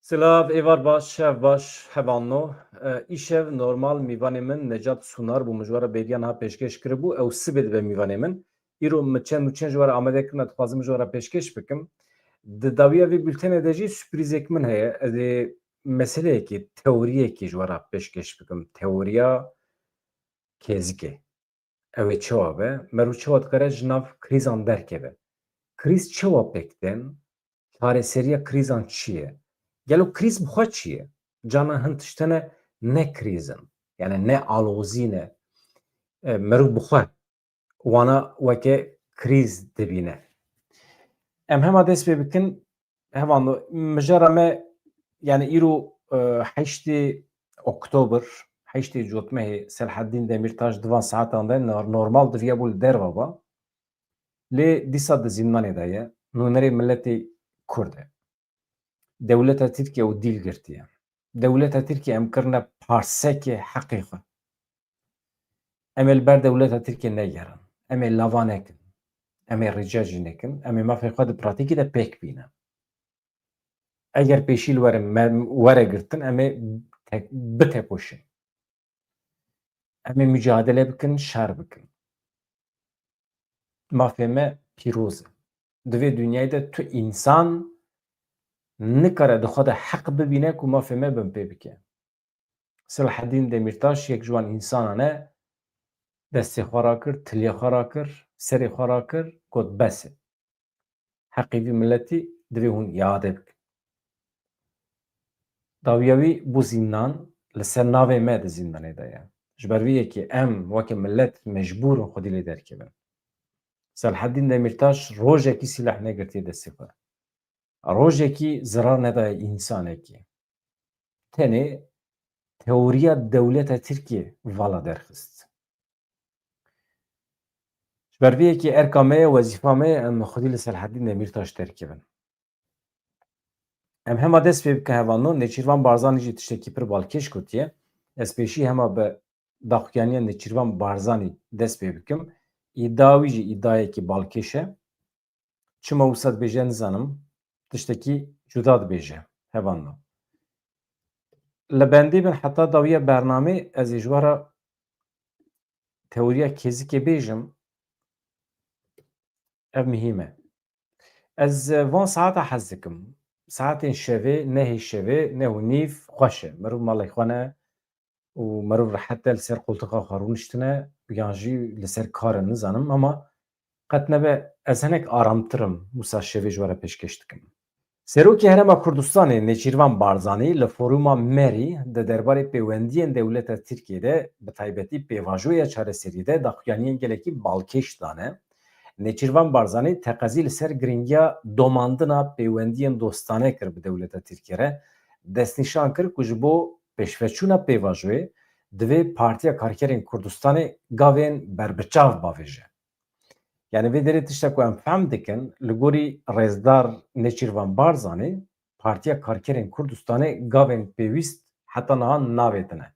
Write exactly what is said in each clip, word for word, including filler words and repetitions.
Silav, êvar baş, şev baş, hevalno. E, îşev normal mîvanê min Necat Sunar bû, min ji we re bêriya niha pêşkêş kiribû, ew sibê dibe mîvanê min. Îro min çend û çend ji we re amade kirine, dixwazim ji we re pêşkêş bikim. Di dawiya vê bultenê de jî surprîzek min heye. Ez ê meseleyekê, teoriyekê ji we re pêşkêş bikim. Teoriya kêzikê. Ew ê çawa be? Meriv çawa dikare ji nav krîzan derkeve? Krîz çawa pêk tên? Çareseriya krîzan çi ye? Gelo krîz bi xwe çi ye? Carna hin tişt hene ne krîz in. Yani ne alozî ne. E, meriv bi xwe wana weke krîz dibîne. Em hema dest pê bikin. Hevalno, mijara me, yani îro, e, heştê Oktober, heştê Cotmehê, Selahaddin Demirtaş di van saetan de nor-, normal diviya bû li derve ba. Lê dîsa di zîndanê de ye. Nûnerê miletê Kurd e. Dewleta Tirkiye û dîl girtiye. Dewleta Tirkiye em kirine parsekê heqê xwe. Em ê li ber dewleta Tirkiye negerin. Em ê lava nekin. Em ê rica jî nekin. Em ê mafê xwe di pratîkê de pêk bînin. Eger pêşî li werin me-, were girtin, em ê te-, bitekoşin. Em ê mücadele bikin, şer bikin. Mafê me pîroz e. Di vê dinyayê de tu însan nikare di xwe de heq bibîne ku mafê me binpê bike. Selahaddin Demirtaş yek ji wan însanan e, destê xwe rakir, tiliyê xwe rakir, serê xwe rakir, got bes e. Heqê vî miletî divê hûn îade bikin. Dawiya wî bû zîndan, li ser navê me di zîndanê de ye. Ji ber vê yekê em weke milet mecbûr in xwedî lê derkevin. Selahaddin Demirtaş rojekî sîleh negirtiye destê xwe. Rojekî zirar nedaye însanekî. Tenê teoriya dewleta Tirkiyê vala derxist. Ji ber vê yekê erka me ye, wezîfa me ye, em xwedî li Selahaddin Demirtaş derkevin. Em hema dest pê bikin hevalno, Nêçîrvan Barzanî jî tiştekî pir balkêş gotiye. Ez pêşî hema bi daxuyaniya Nêçîrvan Barzanî dest pê bikim. Îda wî jî îdayekî balkêş e. Çima wisa dibêje nizanim, tiştekî cuda dibêje, hevalno. Li bendê bin heta dawiya bernamê ez ê ji we re teoriya kêzikê bêjim, ev muhîm e. Ez van saeta hez dikim. Saetên şevê, nehê şevê, neh û nîv xweş e. Meriv malê xwe ne, û meriv rehet e, li ser qoltiqa xwe rûniştine, yan jî li ser kar in, nizanim, ama qet nebe ez hinek aramtir im, wisa şevê ji we re pêşkêş dikim. Serokê Herêma Kurdistanê Nêçîrvan Barzanî li foruma Merî de derbarê pêwendiyên dewleta Tirkiyê de, bi taybetî pêvajoya çareseriyê de daxuyaniyên gelekî balkêş dane. Nêçîrvan Barzanî teqezî li ser giringiya domandina pêwendiyên dostane kir bi dewleta Tirkiyê re, destnîşan kir ku ji bo pêşveçûna pêvajoyê divê Partiya Karkerên Kurdistanê gavên berbiçav bavêje. Yani vê derê tişta ku em fehm dikin, li gorî rêzdar Nêçîrvan Barzanî, Partiya Karkerên Kurdistanê gavên pêwîst heta niha navêtine.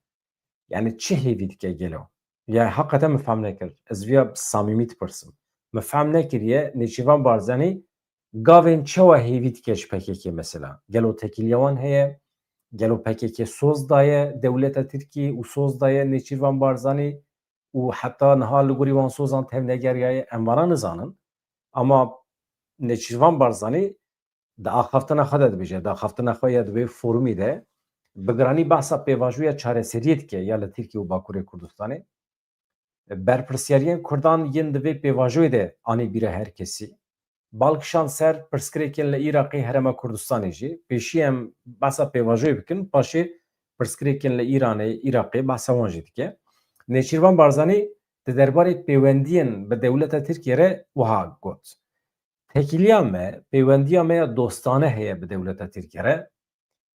Yani çi hêvî dike gelo? Yani heqeten min fehm nekir. Ez viya bi samîmî dipirsim. Min fehm nekiriye Nêçîrvan Barzanî gavên çawa hêvî dike ji P K K mesela? Gelo tekîliya wan heye? Gelo P K K soz daye dewleta Tirkî û soz daye Nêçîrvan Barzanî û heta niha li gorî wan sozan tevnegeriyaye? Em vana nizanin. Ama Nêçîrvan Barzanî di axaftina xwe de dibêje, di axaftina xwe ya di wê forumî de bi giranî behsa pêvajoya çareseriyê dike ya li Tirkiye û Bakurê Kurdistanê. Berpirsyariyên Kurdan yên di vê pêvajoyê de anî bîra her kesî. Bal kişand ser pirsgirêkên li Iraqê, Herêma Kurdistanê jî. Pêşî em behsa pêvajoyê bikin, paşê pirsgirêkên li Îranê, Iraqê, behsa wan jî dike. Nêçîrvan Barzanî di derbarê pêwendiyên bi dewleta Tirkiyê re wiha got: Tekîliya me, pêwendiya me ya dostane heye bi dewleta Tirkiyê re.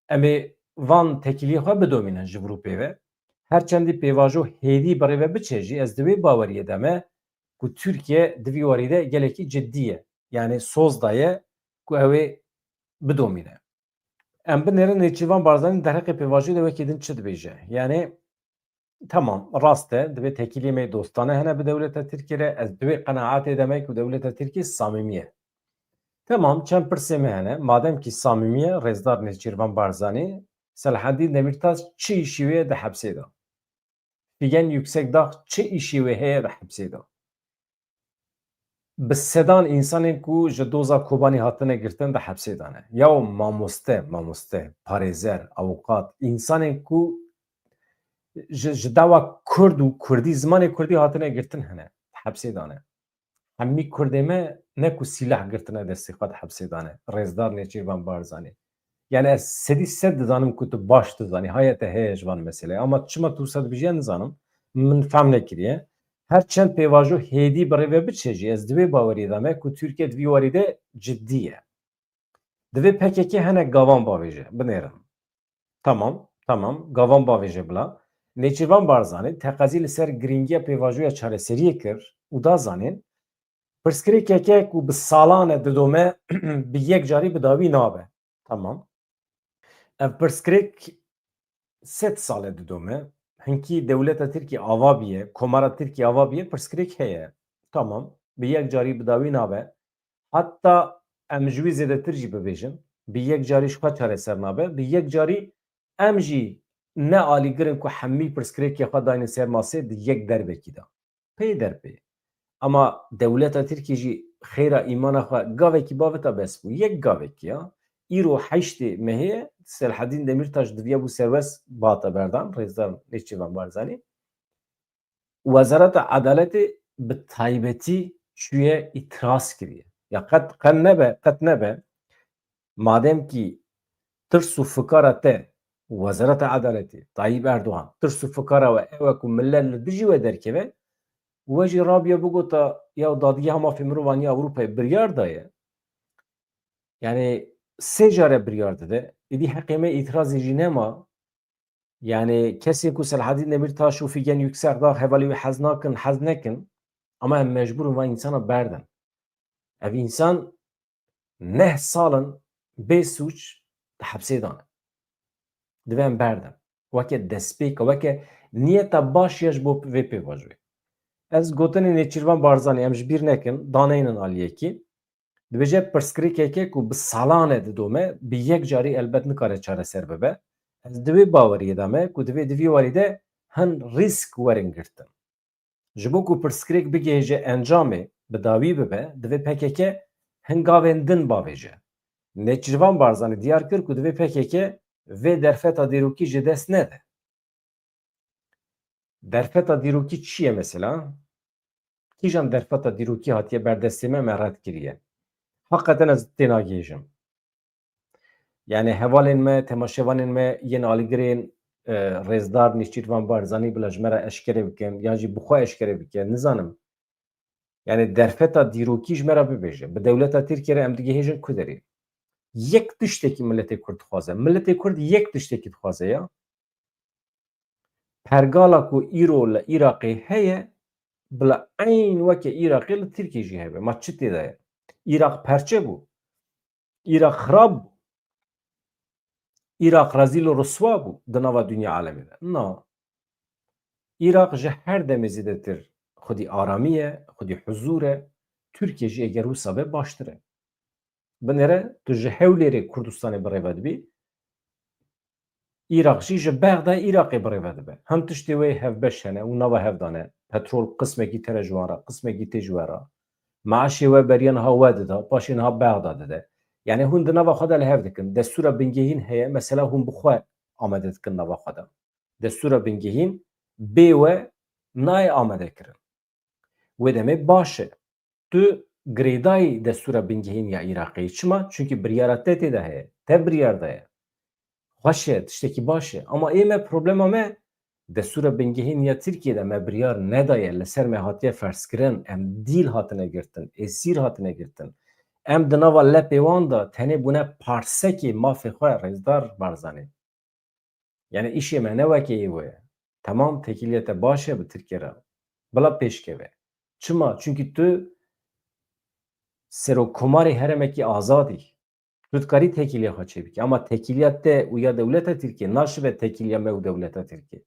Em ê van tekîliyê xwe bidomînin ji vir û pê ve. Her çendî pêvajo hêdî bi rê ve biçe jî, ez di wê baweriyê de me ku Tirkiye di vî warî de gelekî ciddî ye. Yani soz daye ku ew ê bidomîne. Em binêrin Nêçîrvan Barzanî derheqê pêvajoyê de wekî din çi dibêje. Yani Tamam, rast e, divê tekîliyê me dostane hene bi dewleta Tirkiyê re, ez di wê qenaetê de me ku dewleta Tirkiyê samîmî ye. Temam, çend pirsê me hene. Madem kî samîmî ye, rêzdar Nêçîrvan Barzanî, Selahaddîn Demîrtaş çi îşî wê ye di hepsê de? Figen Yüksekdağ çi îşî wê heye di hepsê de? Bi sedan însanên ku ji doza Kobanî hatine girtin di hepsê de ne. Ya mamoste, mamoste, parêzer, avukat, însanên ku ji, ji dawa Kurd û Kurdî, zimanê Kurdî hatine girtin hene di hepsê de ne. Hemî Kurdê me ne ku sîlah girtine destê xwe di hepsê de ne. Rêzdar Nêçîrvan Barzanî. Yani ez sedî sed dizanim ku tu baş dizanî. Haya te heye ji van meseleyê. Ama çima tu wisa dibêjî nizanim. Min fehm nekiriye. Her çend pêvajo hêdî bi rê ve biçe jî ez di wê baweriyê de me ku Tirkiye di vî warî de cidî ye. Divê P K K hinek gavan bavêje. Binêrin. Tamam, tamam. Gavan bavêje bila. Nêçîrvan Barzanî teqezî li ser girîngiya pêvajoya çareseriyê kir û da zanîn, pirsgirêkeke ku bi salan e didome bi yek carî bi dawî nabe. Tamam. Ev pirsgirêk sed sal e didome. Hinkî dewleta Tirkî ava biye, komara Tirkî ava biye, pirsgirêk heye. Tamam. Bi yek carî bi dawî nabe. Hatta em ji wî zêdetir jî bibêjin, bi yek carî ji xwe çareser nabe, bi yek carî em jî ne alîgir in ku hemî pirsgirêkê xwe daynin ser masê di yek derbekî de. Pê derpê. Ama dewleta Tirkî jî xêra îmana xwe gavekî bavêta bes bû. Yek gavekî ya. Îro heştê mehê ye, Selahaddîn Demîrtaş diviya bû serbest bata berdan, rêzdar Nêçîrvan Barzanî. Wezareta Edaletê bi taybetî çûye îtiraz kiriye. Ya qet, qet nebe, qet nebe. Madem kî tirs û fikara te Wezareta Edaletê, Tayyip Erdogan, tirs û fikara we ew e ku millet li dijî we derkeve, we jî rabiye bigota ya Dadgeha Mafê Mirovan ya Ewropayê biryar daye. Yani sê care biryar dide. Êdî heqê me îtirazê jî nema. Yani kesê ku Selahaddîn Demîrtaş û Figen Yüksekdağ hevalê wî hez nakin, hez nekin. Ama em mecbûr in van însana berdin. Ev însan neh sal in bê sûc di hepsê de ne. Divê em berdin. Weke destpêk, weke niyeta baş ya ji bo vê pêvajoyê. Ez gotinê Nêçîrvan Barzanî em ji bîr nekin, daneynin aliyekî. Dibêje pirsgirêkeke ku bi salan e didome, bi yek carî elbet nikare çareser bibe. Ez di wê baweriyê de me ku divê di vî warî de hin rîsk werin girtin. Ji bo ku pirsgirêk bigihêje encamê, bi dawî bibe, divê P K K hin gavên din bavêje. Nêçîrvan Barzanî diyar kir ku divê P K K vê derfeta dîrokî ji dest nede. Derfeta dîrokî çi ye mesela? Kîjan derfeta dîrokî hatiye ber destê me, me red kiriye? Heqeten ez tênagihêjim. Yani hevalên me, temaşevanên me yên alîgirên, e, rêzdar Nêçîrvan Barzanî bila ji me re eşkere bikin, yan jî bi xwe eşkere bike, nizanim. Yani derfeta dîrokî ji me re bibêje. Bi dewleta Tirkiye re em digihêjin ku derê? Yek tiştekî miletê Kurd dixwaze. Miletê Kurd yek tiştekî dixwaze ya. Pergala ku îro li Iraqê heye, bila eyn weke Iraqê li Tirkiyê jî hebe. Ma çi tê de ye? Iraq perçe bû. Iraq xirab bû. Iraq rezîl û riswa bû di nava dinya alemê de. Na. Iraq ji her demê zêdetir xwedî aramî ye, xwedî huzûr e. Tirkiye jî eger wisa be baştir e. Binêre tu ji Hewlêrê Kurdistanê bi rê ve dibî, Iraq jî ji Bexdayê Iraqê bi rê ve dibe. Hin tiştê wê hevbeş hene û nava hev de ne. Petrol qismekî tere ji wan re, qismekî tê ji we re. Meaşê we beriya niha we dida, paşê niha Bexda dide. Yani hûn di nava xwe de li hev dikin. Destûra bingehîn heye, mesela hûn bi xwe amade dikin nava xwe de. Destûra bingehîn bê we nayê amadekirin. Wê demê baş e. Tu girêdayî destûra bingehîn ya Iraqê. Çima? Çunkî biryara te tê de heye. Te biryar daye. Xweş e, tiştekî baş e. Ama ê me, problema me, destûra bingehîn ya Tirkiye de me biryar nedaye. Li ser me hatiye ferzkirin. Em dîl hatine girtin. Êsîr hatine girtin. Em di nava lepê wan de tenê bûne parsekê mafê xwe, rêzdar Barzanî. Yani îşê me ne weke yê we ye. Temam, têkiliya te baş e bi Tirkiye re. Bila pêşkeve. Çima? Çunkî tu serokkomarê herêmekî azad î. Tu dikarî têkiliya xwe çêbikî. Ama têkiliya te û ya dewleta Tirkiye naşibe têkiliya me û dewleta Tirkiye.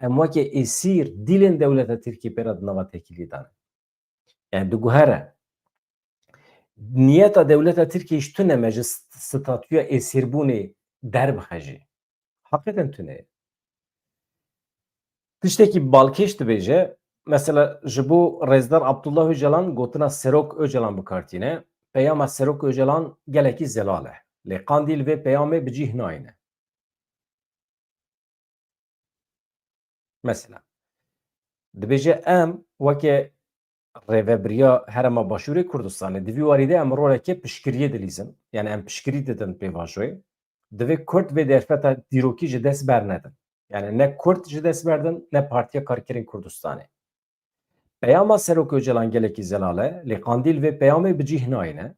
Em weke êsîr, dîlên dewleta Tirkiye pê re di nava têkiliyê de ne. Yani diguhere. Niyeta dewleta Tirkiyê ji tune me ji st-, statûya êsîrbûnê derbixe jî. Heqîqeten tune ye. Tiştekî balkêş dibêje, mesela ji bo Rêzdar Abdullah Ocalan gotina Serok Ocalan bi kar tîne, peyama Serok Ocalan gelekî zelal e. Lê Qandîl vê peyamê bi cih nayîne. Mesela, dibêje em weke rêvebiriya Herêma Başûrê Kurdistanê, di vî warî de em roleke piştgiriyê dilîzin. Yani em piştgirî didin pêvajoyê. Divê Kurd vê derfeta dîrokî ji dest bernedin. Yani ne Kurd ji dest berdin, ne Partiya Karkerên Kurdistanê. Peyama Serok Ocalan gelekî zelal e, lê Qandîl vê peyamê bi cih nayîne.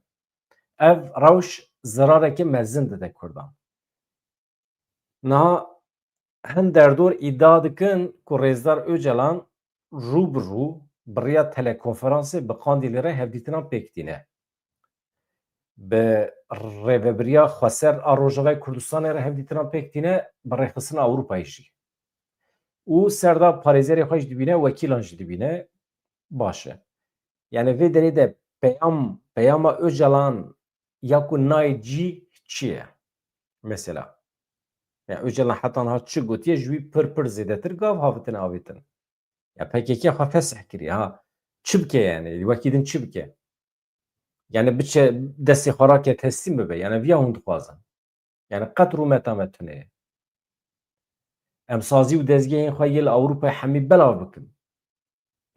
Ev rewş zerareke mezin dide Kurdan. Niha hin derdor îdia dikin ku Rêzdar Ocalan rû bi rû bi riya telekonferansê bi Qandîlê re hevdîtinan pêk tîne. Bi rêvebiriya xweser a Rojavayê Kurdistanê re hevdîtinan pêk tîne, bi rêxistina Ewropayê jî. Û serda parêzerê xwe jî dibîne, wekîlan jî dibîne. Baş e. Yani vê derê de peyam, peyama Ocalan ya ku nayê cî çi ye? Mesela. Yani Ocalan heta niha çi gotiye, ji wî pir pir zêdetir gav havitine avêtin. Ya P K K xwe fesih kiriye ha. Çi bike yani? Wekî din çi bike? Yani biçe destê xwe rake, teslîm bibe. Yani viya hûn dixwazin. Yani qet rûmeta me tune ye. Em sazî û dezgehên xwe yê li Ewropayê hemî belav bikin.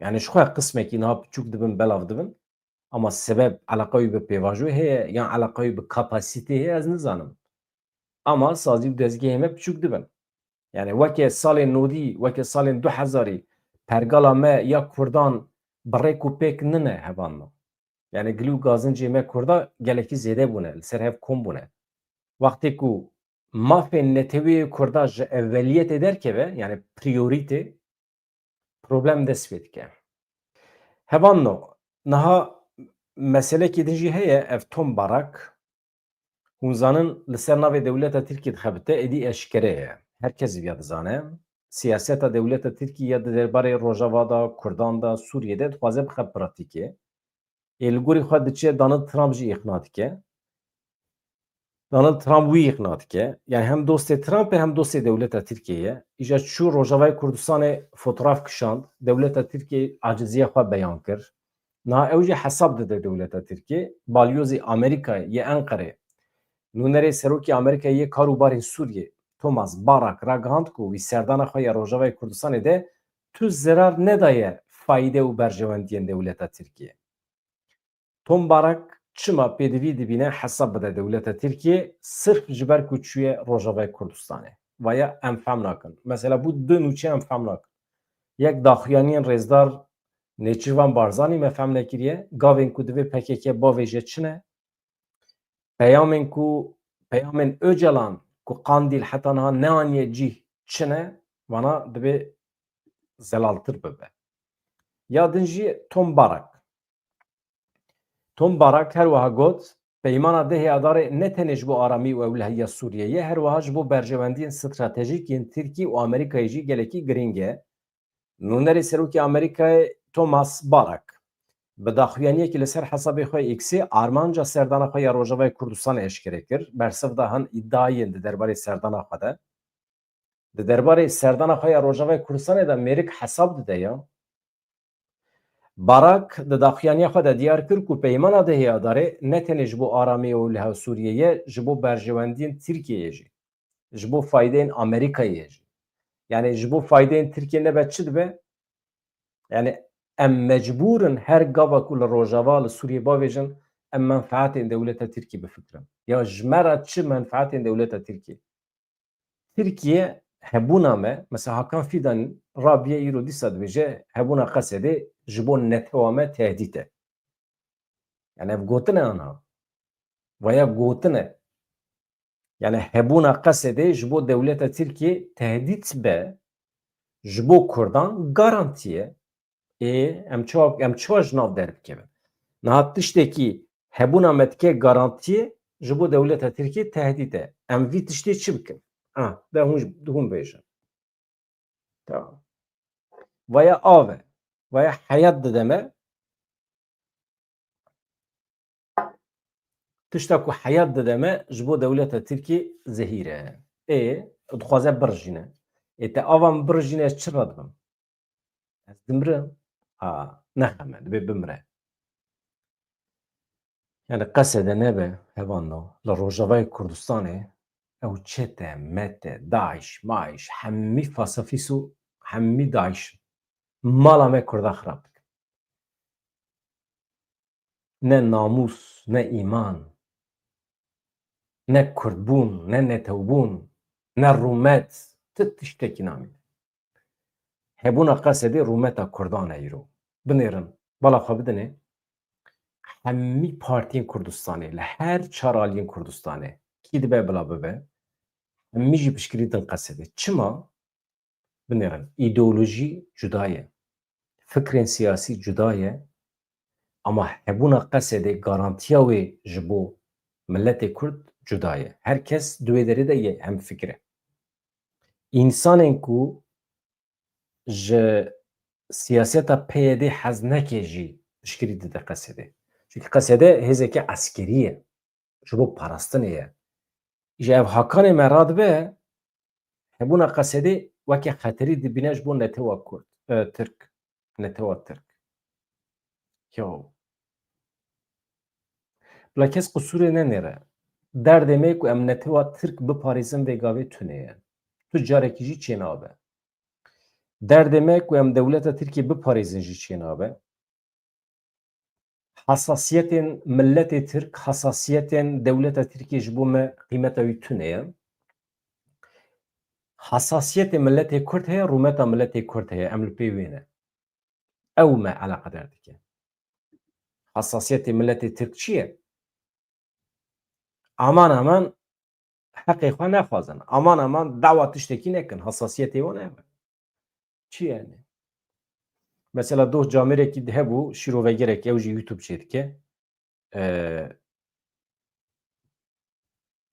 Yani ji xwe qismekî niha piçûk dibin, belav dibin. Ama sebeb eleqa wî bi pêvajoyê heye, yan eleqa wî bi kapasitê heye, ez nizanim. Ama sazî û dezgehê me piçûk dibin. Yani weke salên nodî, weke salên du hezarî pergala me ya Kurdan bi rêk û pêk nine hevanno. Yani gilî û gazincê me Kurda gelekî zêde bûne, li ser hev kom bûne. Wextê ku mafên neteweyê Kurda ji eweliyetê derkeve, yani priorîtê, problem dest pê dike. Hevanno, niha meselekê din jî heye, ev Tom Barak, hûn zanin li ser navê dewleta Tirkiyê dixebite, êdî eşkere ye. Her kes viya dizane. Siyaseta dewleta Tirkiyê ya di derbarê Rojava de, Kurdan de, Sûriyê de dixwaze bixe pratîkê. Ê li gorî xwe diçe Donald Trump jî îqna dike. Donald Trump wî îqna dike. Yani hem dostê Trump e hem dostê dewleta Tirkiyê ye. Îja çû Rojavayê Kurdistanê fotoğraf kişand. Dewleta Tirkiyê aciziya xwe beyan kir. Niha ew jî hesab dide dewleta Tirkiyê. Balyozê Amerîkayê yê Enqerê, nûnerê serokê Amerîkayê yê kar û barên Sûriyê, Thomas Barak, ragihand ku wî serdana xwe ya Rojavayê Kurdistanê de tu zerar nedaye fayde û berjewendiyên dewleta Tirkiyê. Tom Barak çima pêdivî dibîne hesab bide dewleta Tirkiyê, sirf ji ber ku çûye Rojavayê Kurdistanê? Vaya em fehm nakin. Mesela bû du nûçe em fehm nakin. Yek daxuyaniyên Rêzdar Nêçîrvan Barzanî me fehm nekiriye. Gavên ku divê P K K bavêje çi ne? Peyamên ku, peyamên Ocalan ku Qandîl heta niha neaniye cîh çi ne? Vana divê zelaltir bibe. Ya din jî Tom Barak. Tom Barak her wiha got, Peymana dehê Adarê ne tenê ji bo aramî û ewlehiya Sûriyeyê ye, her wiha ji bo berjewendiyên stratejîk yên Tirkî û Amerîkayê jî gelekî girîng e. Nûnerê Serokê Amerîkayê Thomas Barak bi daxuyaniyekî li ser hesabê xwe yê X-ê armanca serdana xwe ya Rojavayê Kurdistanê eşkere kir. Bersiv da hin îdiayên di derbarê serdana xwe de. Di derbarê serdana xwe ya Rojavayê Kurdistanê de mêrik hesab dide ya. Barak di daxuyaniya xwe de diyar kir ku peymana dehê Adarê ne tenê ji bo aramî û ewlehiya Sûriyeyê ye, ji bo berjewendiyên Tirkiyeyê jî, ji bo faydeyên Amerîkayê ye jî. Yani ji bo faydeyên Tirkiyê nebe çi dibe? Yani em mecbûr in her gava ku li Rojava, li Sûriyê bavêjin, em menfeetên dewleta Tirkiyê bifikirin. Ya ji me re çi menfeetên dewleta Tirkiyê? Tirkiye hebûna me, mesela Hakan Fidan rabiye îro dîsa dibêje, hebûna Qesedê ji bo netewa me tehdît e. Yani ev gotine anha. Vaya gotine. Yani hebûna Qesedê ji bo dewleta Tirkiye tehdît be, ji bo Kurdan garantiye. Ê, em çawa, em çawa ji nav derbikevin? Niha tiştekî hebûna me dike garantiyê ji bo dewleta Tirkiyê tehdît e. Em vî tiştê çi bikin? Ah, de hûn, hûn bêjin. Tamam. Vaya av e. Vaya heyat dide me. Tişta ku heyat dide me ji bo dewleta Tirkiyê zehîr e. Ê, dixwaze birijîne. Ê, te ava min birijîne, ez çi radibim? Ez dimirim? Ha, ne xem e, dibê bimire. Yani qesede nebe, hevano, li Rojavayê Kurdistanê ew çete, mete, DAIŞ, MAIŞ, hemî fasafîs û hemî DAIŞ in. Mala me Kurda xirab dikin. Ne namûs, ne îman, ne kurdbûn, ne netewbûn, ne rûmet, ti tiştekî namîne. Hebûna Qesedê rûmeta Kurdan e îro. Binêrin, bala xwe bidinê. Hemî partiyên Kurdistanê, li her çar aliyên Kurdistanê, kî dibe bila bibe, hemî jî piştgirî din Qesedê. Çima? Binêrin, îdeolojî cuda ye. Fikrên siyasî cuda ye. Ama hebûna Qesedê garantiya wê ji bo miletê Kurd cuda ye. Her kes di wê derê de ye hemfikir e. Însanên ku ji siyaseta P Y D hez neke jî piştgirî dide Qesedê. Çunkî Qesede hêzeke eskerî ye. Ji bo parastinê ye. Ji ev Hakanê me radibe, hebûna Qesedê weke xeterî dibîne ji bo netewa Kurd, e, Tirk. Netewa Tirk. Yo. Bila kes qisûrê nenêre. Derdê me ku em netewa Tirk biparêzin vê gavê tune ye. Tu carekî jî çênabe. Derdê me ku em dewleta Tirkiyê biparêzin jî çênabe. Hesasiyetên miletê Tirk, hesasiyetên dewleta Tirkiyê ji bo me qîmeta wî tune ye. Hesasiyetê miletê Kurd heye, rûmeta miletê Kurd heye, em li pê wê ne. Ew me eleqedar dike. Hesasiyetê miletê Tirk çi ye? Aman aman heqê xwe nexwazin. Aman aman dawa tiştekî nekin. Hesasiyetê wan ev e. Çi yani? Mesela doh camêrekî hebû, şîrovegerekî, ew jî YouTube çê dike. Ee,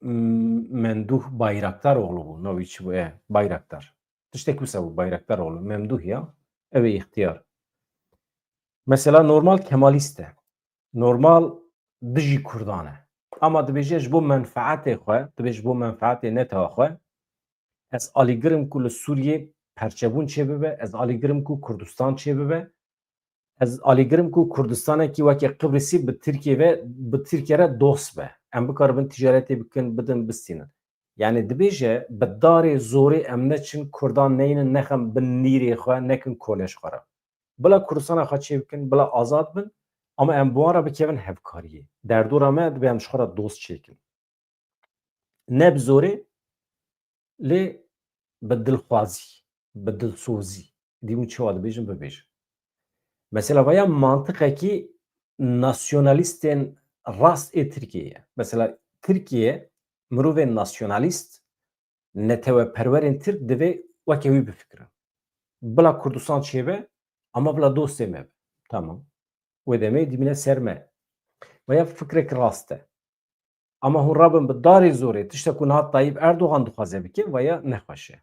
M-, Menduh Bayraktaroğlu bû. Navî çi bû? E, Bayraktar. Tiştek wisa bû, Bayraktaroğlu. Memduh ya. Ew ê îxtiyar. Mesela normal Kemalîst e. Normal dijî Kurdan e. Ama dibêje ji bo menfaetê xwe, dibê ji bo menfaetê netewa xwe, ez alîgir im ku li Sûriyê perçebûn çêbibe, ez alîgir im ku Kurdistan çêbibe, ez alîgir im ku Kurdistanekî weke Qibrisî bi Tirkiye ve, bi Tirkiye re dost be. Em bikaribin ticaretê bikin, bidin, bistînin. Yani dibêje bi darê zorê em neçin, Kurdan neynin, nexin bin nîrê xwe, nekin kolê ji xwe re. Bila Kurdistana xwe çê bikin, bila azad bin, ama em bi wan re bikevin hevkariyê. Derdora me dibe em ji xwe re dost çêkin. Ne bi zorê, lê bi dilxwazî, bi dilsozî. Dî hûn çawa dibêjin, bibêjin. Mesela vaya mantiqekî nasyonalîstên rast ê Tirkiyê ye. Mesela Tirkiye mirovên nasyonalîst, neteweperwerên Tirk divê weke wî bifikirin. Bila Kurdistan çêbe, ama bila dostê me be. Tamam. Wê demê dibîne ser me. Veya fikrek rast e. Ama hûn rabin bi darê zorê, tişta ku niha Tayyip Erdogan dixwaze bike, veya nexweş e.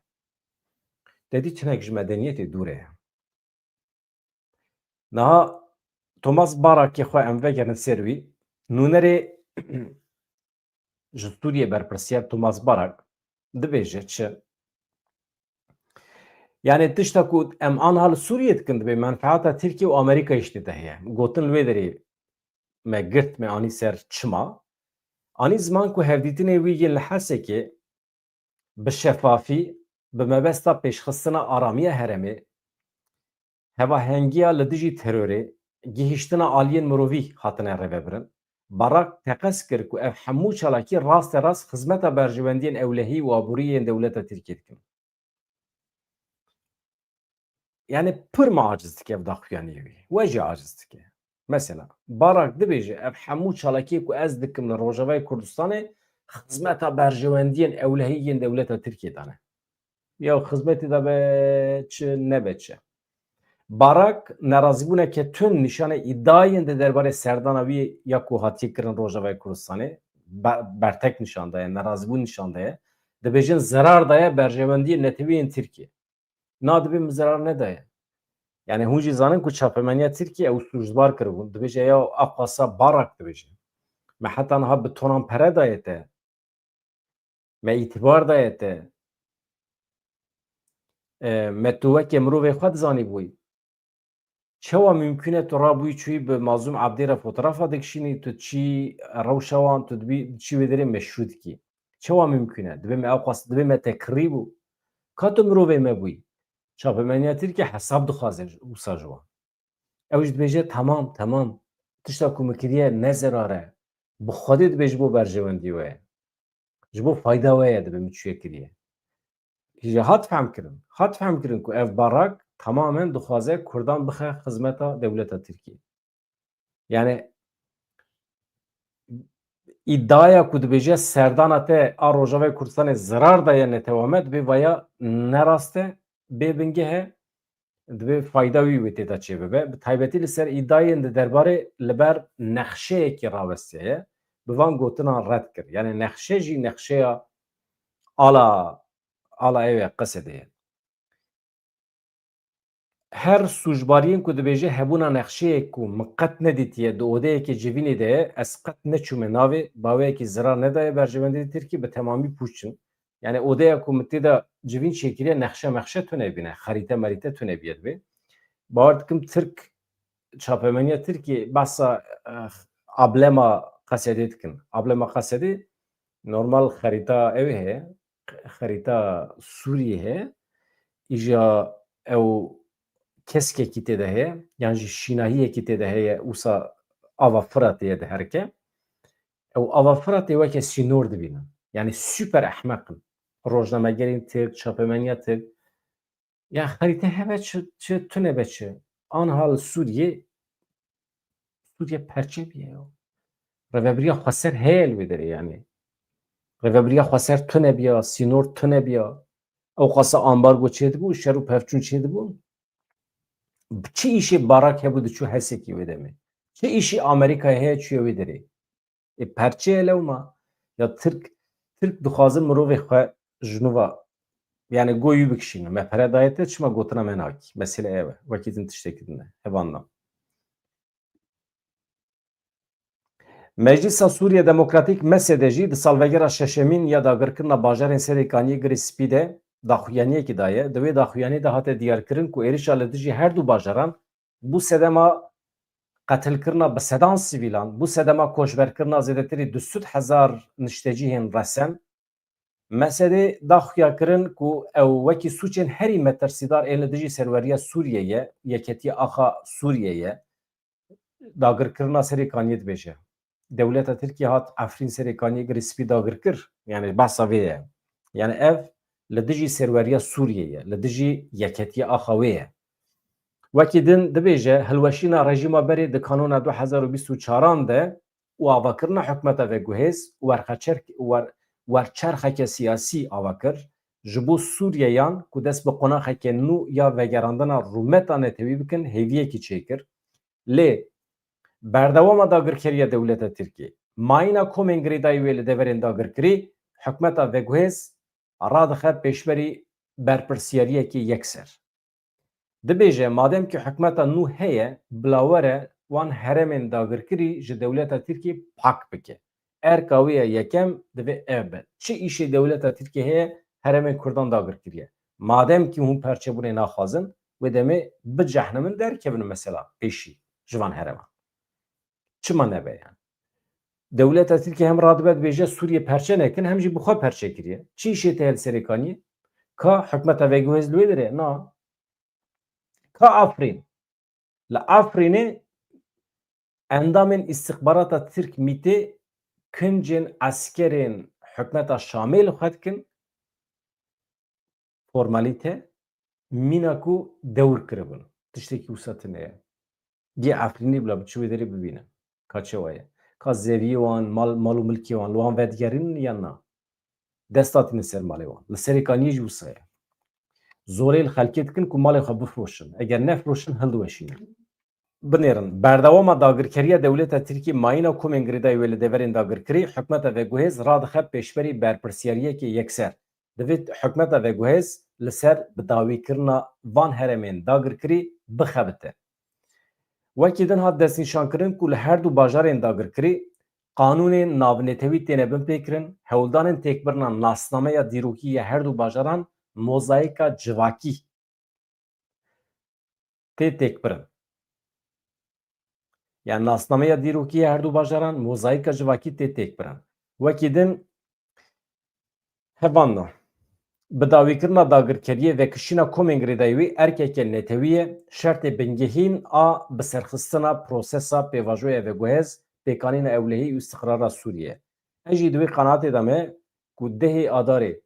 Te dî hinek ji medeniyetê dûr e. Niha Thomas Barakê xwe em vegerin ser wî. Nûnerê ji Sûriyê berpirsiyar Thomas Barak dibêje çi? Yani tişta ku em anha li Sûriyê dikin, dibê menfaeta Tirkiye û Amerîkayê jî tê de heye. Gotin li wê derê me girt, me anî ser çima? Anî ziman ku hevdîtinê wî yên li Hesekê bi şefafî, bi mebesta pêşxistina aramiya herêmê, hevahengiya li dijî terorê, gihîştina aliyên mirovî hatine rêvebirin. Barak teqez kir ku ev hemû çalakî raste rast xizmeta berjewendiyên ewlehî û aborî yên dewleta Tirkiyê dikin. Yani pir me aciz dike ev daxuyaniyê wî. We jî aciz dike. Mesela, Barak dibêje, ev hemû çalakiyê ku ez dikim li Rojavayê Kurdistanê, xizmeta berjewendiyên ewlehî yên dewleta Tirkiyê de ne. Ya xizmetê de be çi, nebe çi. Barak nerazîbûneke tund nîşanê îdiayên di derbarê serdana wî ya ku hatiye kirin Rojavayê Kurdistanê, be-, bertek nîşan daye, nerazîbûn nîşan daye. Dibêjin zerar daye berjewendiyên netewî yên Tirkiyê. Na, dibê min zerar nedaye. Yani hûn jî zanin ku çapemeniya Tirkiyê ew sûcdar kiribûn. Dibêje ya aqasa Barak dibêje. Me heta niha bi tonan pere daye te. Me îtibar daye te. E, me tu weke mirovê xwe dizanîbûyî. Çawa mimkun e tu rabûyî çûyî bi Mazlûm Ebdî re fotografa dikişînî, tu çî rewşa wan, tu dibî çî wê derê meşrû dikî? Çawa mimkun e? Dibê me ewqas, dibê me te kirî bû. Ka tu mirovê me bûyî? Çapemeniya Tirkiyê hesab dixwaze wisa ji wan. Ew jî dibêje, temam, temam. Tişta ku min kiriye ne zerar e. Bi Xwedê dibê ji bo berjewendî we ye. Ji bo fayda we ye dibê min çûye kiriye. Ji hat fehmkirin. Hat fehmkirin ku ev barak tamamen dixwaze Kurdan bixe xizmeta dewleta Tirkiyê. Yani îdiaya ku dibêje serdana te a Rojavayê Kurdistanê zirar daye netewa me, dibê vaya ne rast e, bê bingeh e, dibê fayda wî wê tê de çêbibe. Bi taybetî li ser îdiayên di derbarê li ber nexşeyekî rawestiye ye. Bi van gotinan red kir. Yani nexşe jî nexşeya ala, ala ew e, Qesedê ye. Her sûcbariyên ku dibêje hebûna nexşeyek ku min qet nedîtiye di odeyekê civînê de ye, ez qet neçûme navê, baweyekî zirar nedaye berjewendê Tirkî, bi temamî pûç in. Yani odeya ku min tê de civîn çêkiriye, nexşe mexşe tune bîne, xerîte merîte tune bîye dibê. Bawer dikim Tirk, çapemeniya Tirkî behsa, eh, ablema Qesedê dikin. Ablema Qesedê normal xerîta ew heye, xerîta Sûriyê heye. Îja ew keskekî tê de heye, yan jî şînahiyekî tê de heye, wisa ava Firatê ye diherike. Ew ava Firatê weke sînor dibînin. Yani super ehmeq in. Rojnamegerên Tirk, çapemeniya Tirk. Ya xerîte hebe çi, çi tune be çi. Anha li Sûriyê, Sûriye perçe bîye ya. Rêvebiriya xweser heye li wê derê yani. Rêvebiriya xweser tune biya, sînor tune biya. Ew qasa ambargo çêdibû, şer û pevçûn çêdibûn. Çi îşê Barak hebû diçû Hesekî wê demê? Çi îşê Amerîkayê heye çûye wê derê? Ê perçe ye lewma. Ya Tirk, Tirk dixwazin mirovê xwe ji nû ve, yani goyû bikişînin. Me pere daye te, çima gotina me nakî? Mesele ev e. Wekî din tiştekî din e. Hevandan. Meclisa Sûriye Demokratîk, M S D, jî di salvegera şeşemîn ya dagirkirina bajarên Serê Kaniyê Girê Spî de daxuyaniyekî daye. Di wê daxuyaniyê de hate diyarkirin ku êrişa li dijî her du bajaran bû sedema qetilkirina bi sedan sivîlan, bû sedema koçberkirina zêdetirî du sed hezar niştecihên resen. M S D daxuya kirin ku ew wekî sûcên herî metirsîdar ên li dijî serweriya Sûriyê ye, yeketiya axa Sûriyê ye. Dagirkirina Serê Kaniyê dibêje. Dewleta Tirkiyê hat Efrîn, Serê Kaniyê Girê Spî dagir kir. Yani behsa vê ye. Yani ev li dijî serweriya Sûriyê ye, li dijî yeketiya axa wê ye. Wekî din dibêje, hilweşîna rejîma berê di kanona du hezar û bîst û çaran de û avakirina hikûmeta veguhêz û werxeçer-, wer-, werçerxeke siyasî ava kir, ji bo Sûriyeyan ku dest bi qonaxeke nû ya vegerandina rûmeta netewî bikin, hêviyekî çêkir. Lê berdewama dagirkeriya dewleta Tirkiyê, mayîna komên girêdayî wê li deverên dagirkirî, hikûmeta veguhêz radixe pêşberî berpirsiyariyekê yekser. Dibêje, madem ki hikûmeta nû heye, bila were wan herêmên dagirkirî ji dewleta Tirkiyê pak bike. Erka wê ya yekem divê ev be. Çi îşê dewleta Tirkiyê heye herêmên Kurdan dagir kiriye? Madem ki hûn perçebûnê naxwazin, wê demê bicehnimin derkevin mesela pêşî ji van herêman. Çima nebe yani? Dewleta Tirkiyê hem radibe dibêje Sûriye perçe nekin, hem jî bi xwe perçe kiriye. Çi îşê te heye li Serê Kaniyê? Ka hikûmeta veguhêz li wê derê? Na. Ka Afrîn? Li Afrînê endamên îstixbarata Tirk, MÎTê, kincên eskerên hikûmeta Şamê li xwe dikin, formalîte, mîna ku dewr kiribin. Tiştekî wisa tune ye. Gê Efrînê bila bi çi wê derê bibîne. Ka çewa ye? Ka zeviyê wan, mal, mal û milkê wan li wan vedigerînin yan na? Dest datîne ser malê wan. Li Serê Kaniyê jî wisa ye. Zorê li xelkê dikin ku malê xwe bifroşin. Eger nefroşin, hildiweşînin. Binêrin, berdewama dagirkeriya dewleta Tirkiyê, mayîna komên girêdayî wê li deverên dagirkirî, hikûmeta veguhêz radixe pêşberî berpirsiyariyekê yekser. Divê hikûmeta veguhêz li ser bidawîkirina van herêmên dagirkirî bixebite. Wekî din hat destnîşankirin ku li her du bajarên dagirkirî qanûnên navnetewî têne binpêkirin, hewldanên têkbirina nasnameya dîrokî ya her du bajaran mozayîka civakî tê têkbirin. Yani nasnameya dîrokî ya her du bajaran mozayîka civakî tê têkbirin. Wekî din hevanna bi dawîkirina dagirkeriyê vekişîna komên girêdayî wî erkeke netewî ye, şertê bingehîn a biserxistina prosesa pêvajoya veguhez, pêkanîna ewlehî û îstiqrara Sûriyê. Ez jî di wê qenaatê de me ku dehê Adarê,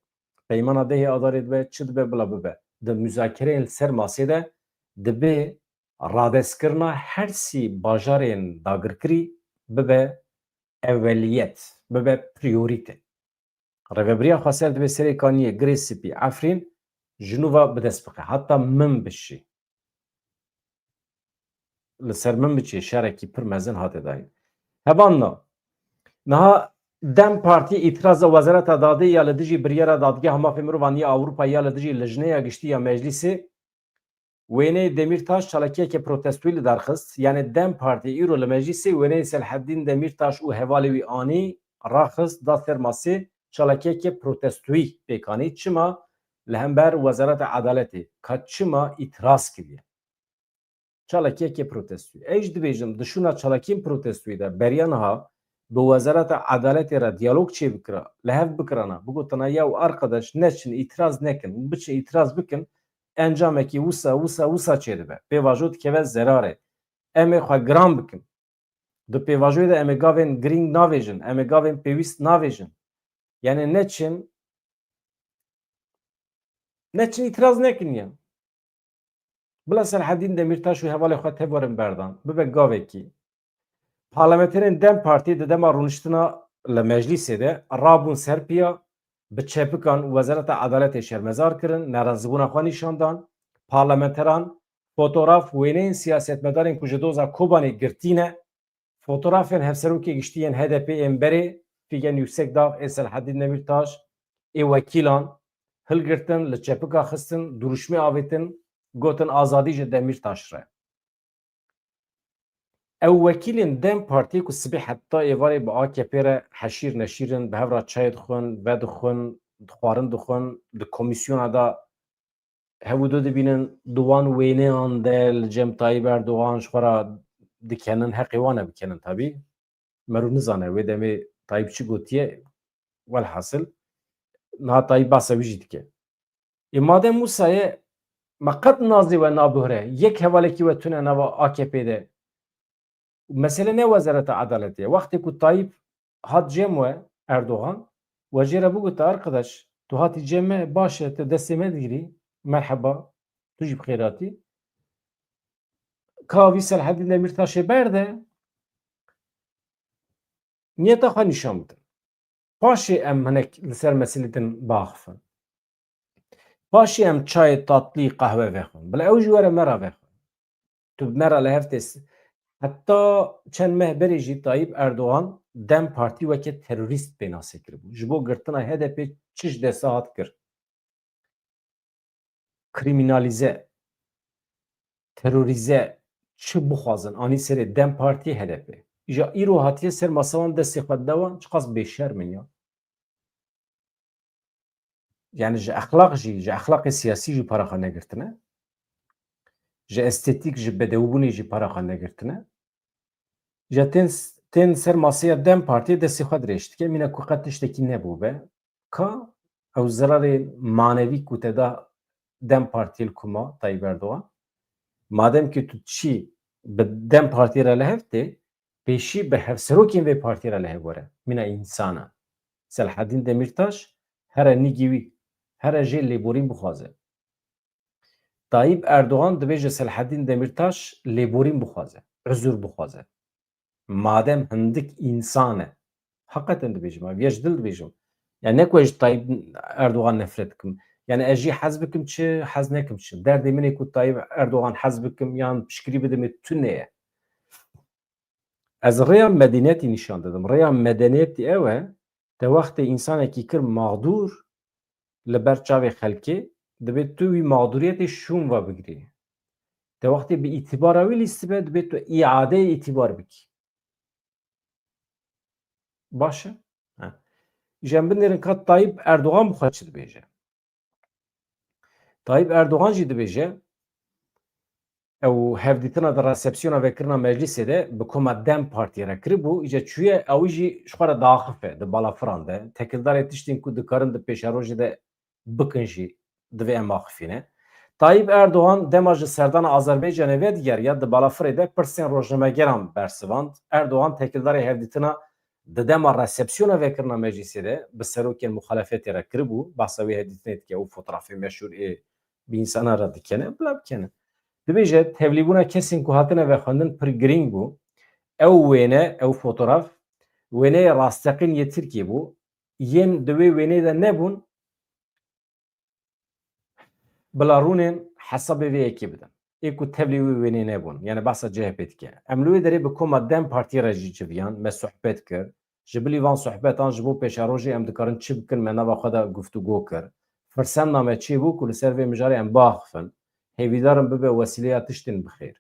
peymana dehê Adarê dibe, çi dibe bila bibe, di muzakereyên li ser masê de dibe radestkirina her sî bajarên dagirkirî bibe eweliyet, bibe priyorîte. Rêvebiriya Xweser divê Serêkaniyê, Girê Spî, Efrîn, Jinûva bi dest bixe. Heta Minbic jî. Li ser Minbicê şerekî pir mezin hate dayîn. Hevanna, niha DEM Partî îtiraza Wezareta Dadê ya li dijî biryara Dadgeha Mafê Mirovan ya Ewropa ya li dijî Lijneya Giştî ya Meclîsê Wêneyê Demîrtaş çalakiyeke protestoyî li dar xist. Yanî DEM Partî îro li meclîsê wêneyê Selhedîn Demîrtaş û hevalê wî anî raxist, da ser masê çalakiyeke protestoyî pêk anî. Çima? Li hember Wezareta Edaletê. Ka çima îtiraz kiriye? Çalakiyeke protestoyî. Ez jî dibêjim, di şûna çalakiyên protestoyî de beriya niha bi Wezareta Edaletê re diyalog çêbikira, li hev bikirana, bigotina, yaw arkadaş, neçin, îtiraz nekin, biçin îtiraz bikin, encamekî wisa, wisa, wisa çêdibe. Pêvajo dikeve zerarê. Em ê xwe giran bikin. Di pêvajoyê de em ê gavên girîng navêjin, em ê gavên pêwîst navêjin. Yani neçin, neçin îtiraz nekin ya. Bila Selhedîn Demîrtaş û hevalê xwe tev werin berdan, bibe gavekî. Parlamenterên DEM Partî di dema rûniştina li meclîsê de rabûn ser piya, bi çepikan Wezareta Edaletê şermezar kirin, nerazîbûna xwe nîşan dan. Parlamenteran fotograf wêneyên siyasetmedarên ku ji doza Kobanê girtî ne, fotografên hevserokê giştî yên H D P ên berê, Figen Yüksekdağ, ê Selhedîn Demîrtaş, ê wekîlan hilgirtin, li çepika xistin, duruşmê avêtin, gotin, "Azadî ji Demîrtaş re." Ew wekîlên DEM Partiyê ku sibê heta êvarê bi A K P re heşîr neşîr in, bi hev re çayê dixwin, vedixwin, xwarin dixwin, di komîsyona de hev û du dibînin, di wan wêneyan de li cem Tayyip Erdogan ji xwe re dikenin, heqê wan e bikenin tabî. Mero nizane wê demê Tayyip çi gotiye, welhasil niha Tayyip behsa wî jî dike. Ê madem wisa ye, me qet nazê we nabuhre, yek hevalekî we tune nava A K P de. Mesele ne Wezareta Edaletê ye. Wextê ku Tayyip hat cem we, Erdogan, we jê re bigota, "Arkadaş, tu hatî cem me, baş e, tu destê me digirî, merheba, tu jî bi xêr hatî." Ka vî Selhedîn Demîrtaşê berde, niyeta xwe nîşan bidin. Paşê em hinek li ser meselê din biaxifin. Paşê em çayê tatlî, qehwe vexwin. Bila ew jî were me re vexwe. Tu bi me re li hev tê s-, heta çend meh berê jî Tayyip Erdogan DEM Partî weke terorîst pênase kiribû. Ji bo girtina H D P çi ji desta hat kir? Krîmînalîze, terorîze, çi bixwazin, anî serê DEM Partî, H D P. Îja îro hatiye ser masa wan, destê xwe dide wan, çiqas bêşerm in ya. Yani ji exlaq jî, ji exlaqê siyasî jî para xwe negirtine. Ji estetîk, ji bedewbûnê jî para xwe negirtine. Ja tên, tên ser masaya DEM Partiyê destê xwe dirêj dike. Mîna ku qet tiştekî nebûbe. Ka ew zirarê manevî ku te da DEM Partiyê li ku ma Tayyip Erdogan. Madem ki tu çî bi DEM Partiyê re li hev tê, pêşî bi hevserokên vê partiyê re li hev were. Mîna însan e. Selhedîn Demîrtaş here nîgî wî, here jê lêborîn bixwaze. Tayyip Erdogan dibêje Selhedîn Demîrtaş lêborîn bixwaze, uzur bixwaze. Madem hindik însan e, heqeten dibêjim, ev ji dil dibêjim. Yani ne ku ez ji Tayyip Erdogan nefret dikim. Yani ez jî hez bikim çi, hez nekim çi. Derdê min ê ku Tayyip Erdogan hez bikim yan piştgirî bidim, ê tune ye. Ez rêya medeniyetî nîşan didim. Rêya medeniyetî ew e, te wextê însanekî kir mexdûr li ber çavê xelkê, divê tu wî mexdûriyetê şûn ve bigirî. Te wextê bi îtîbara wî lîstibe, divê tu îadeyê îtîbar bikî. Baş e. Ha. Îja em binêrin ka Tayyip Erdogan bi xwe çi dibêje. Tayyip Erdogan jî dibêje, ew hevdîtina di resepsiyona vekirina meclîsê de bi koma DEM Partiyê re kiribû, îca çûye ew jî ji xwe re diaxife di balafiran de. Tekildarê tiştên ku dikarin di pêşerojê de bikin jî divê em axifîne. Tayyip Erdogan dema ji serdana Azerbaycanê vedigeriya di balafirê de pirsên rojnamegeran bersivand. Erdogan tekildarê hevdîtina di dema resepsiyona vekirina meclîsê de bi serokên muxalefetê re kiribû, behsa wê hevdîtinê dike û fotoğrafê meşhûr ê bi însana re dikene, bila bikene. Dibêje, tevlîbûna kesên ku hatine vexwendin pir girîng bû. Ew wêne, ew fotoğraf, wêneyê rasteqîn yê Tirkiyê bû. Yên di wê wêneyê de nebûn, bila rûnên hesabê vê yekê bidin. Ê ku tevlî wê wênê nebûn, yani behsa C H P dike. Em li wê derê bi koma DEM Partiyê re jî civiyan, me sohbet kir. Ji bilî van sohbetan ji bo pêşerojê em dikarin çi bikin, me nava xwe de guftûgo kir. Firsenda me çêbû ku li ser vê mijarê em biaxifin. Hêvîdar im bibe wesîleya tiştên bi xêr.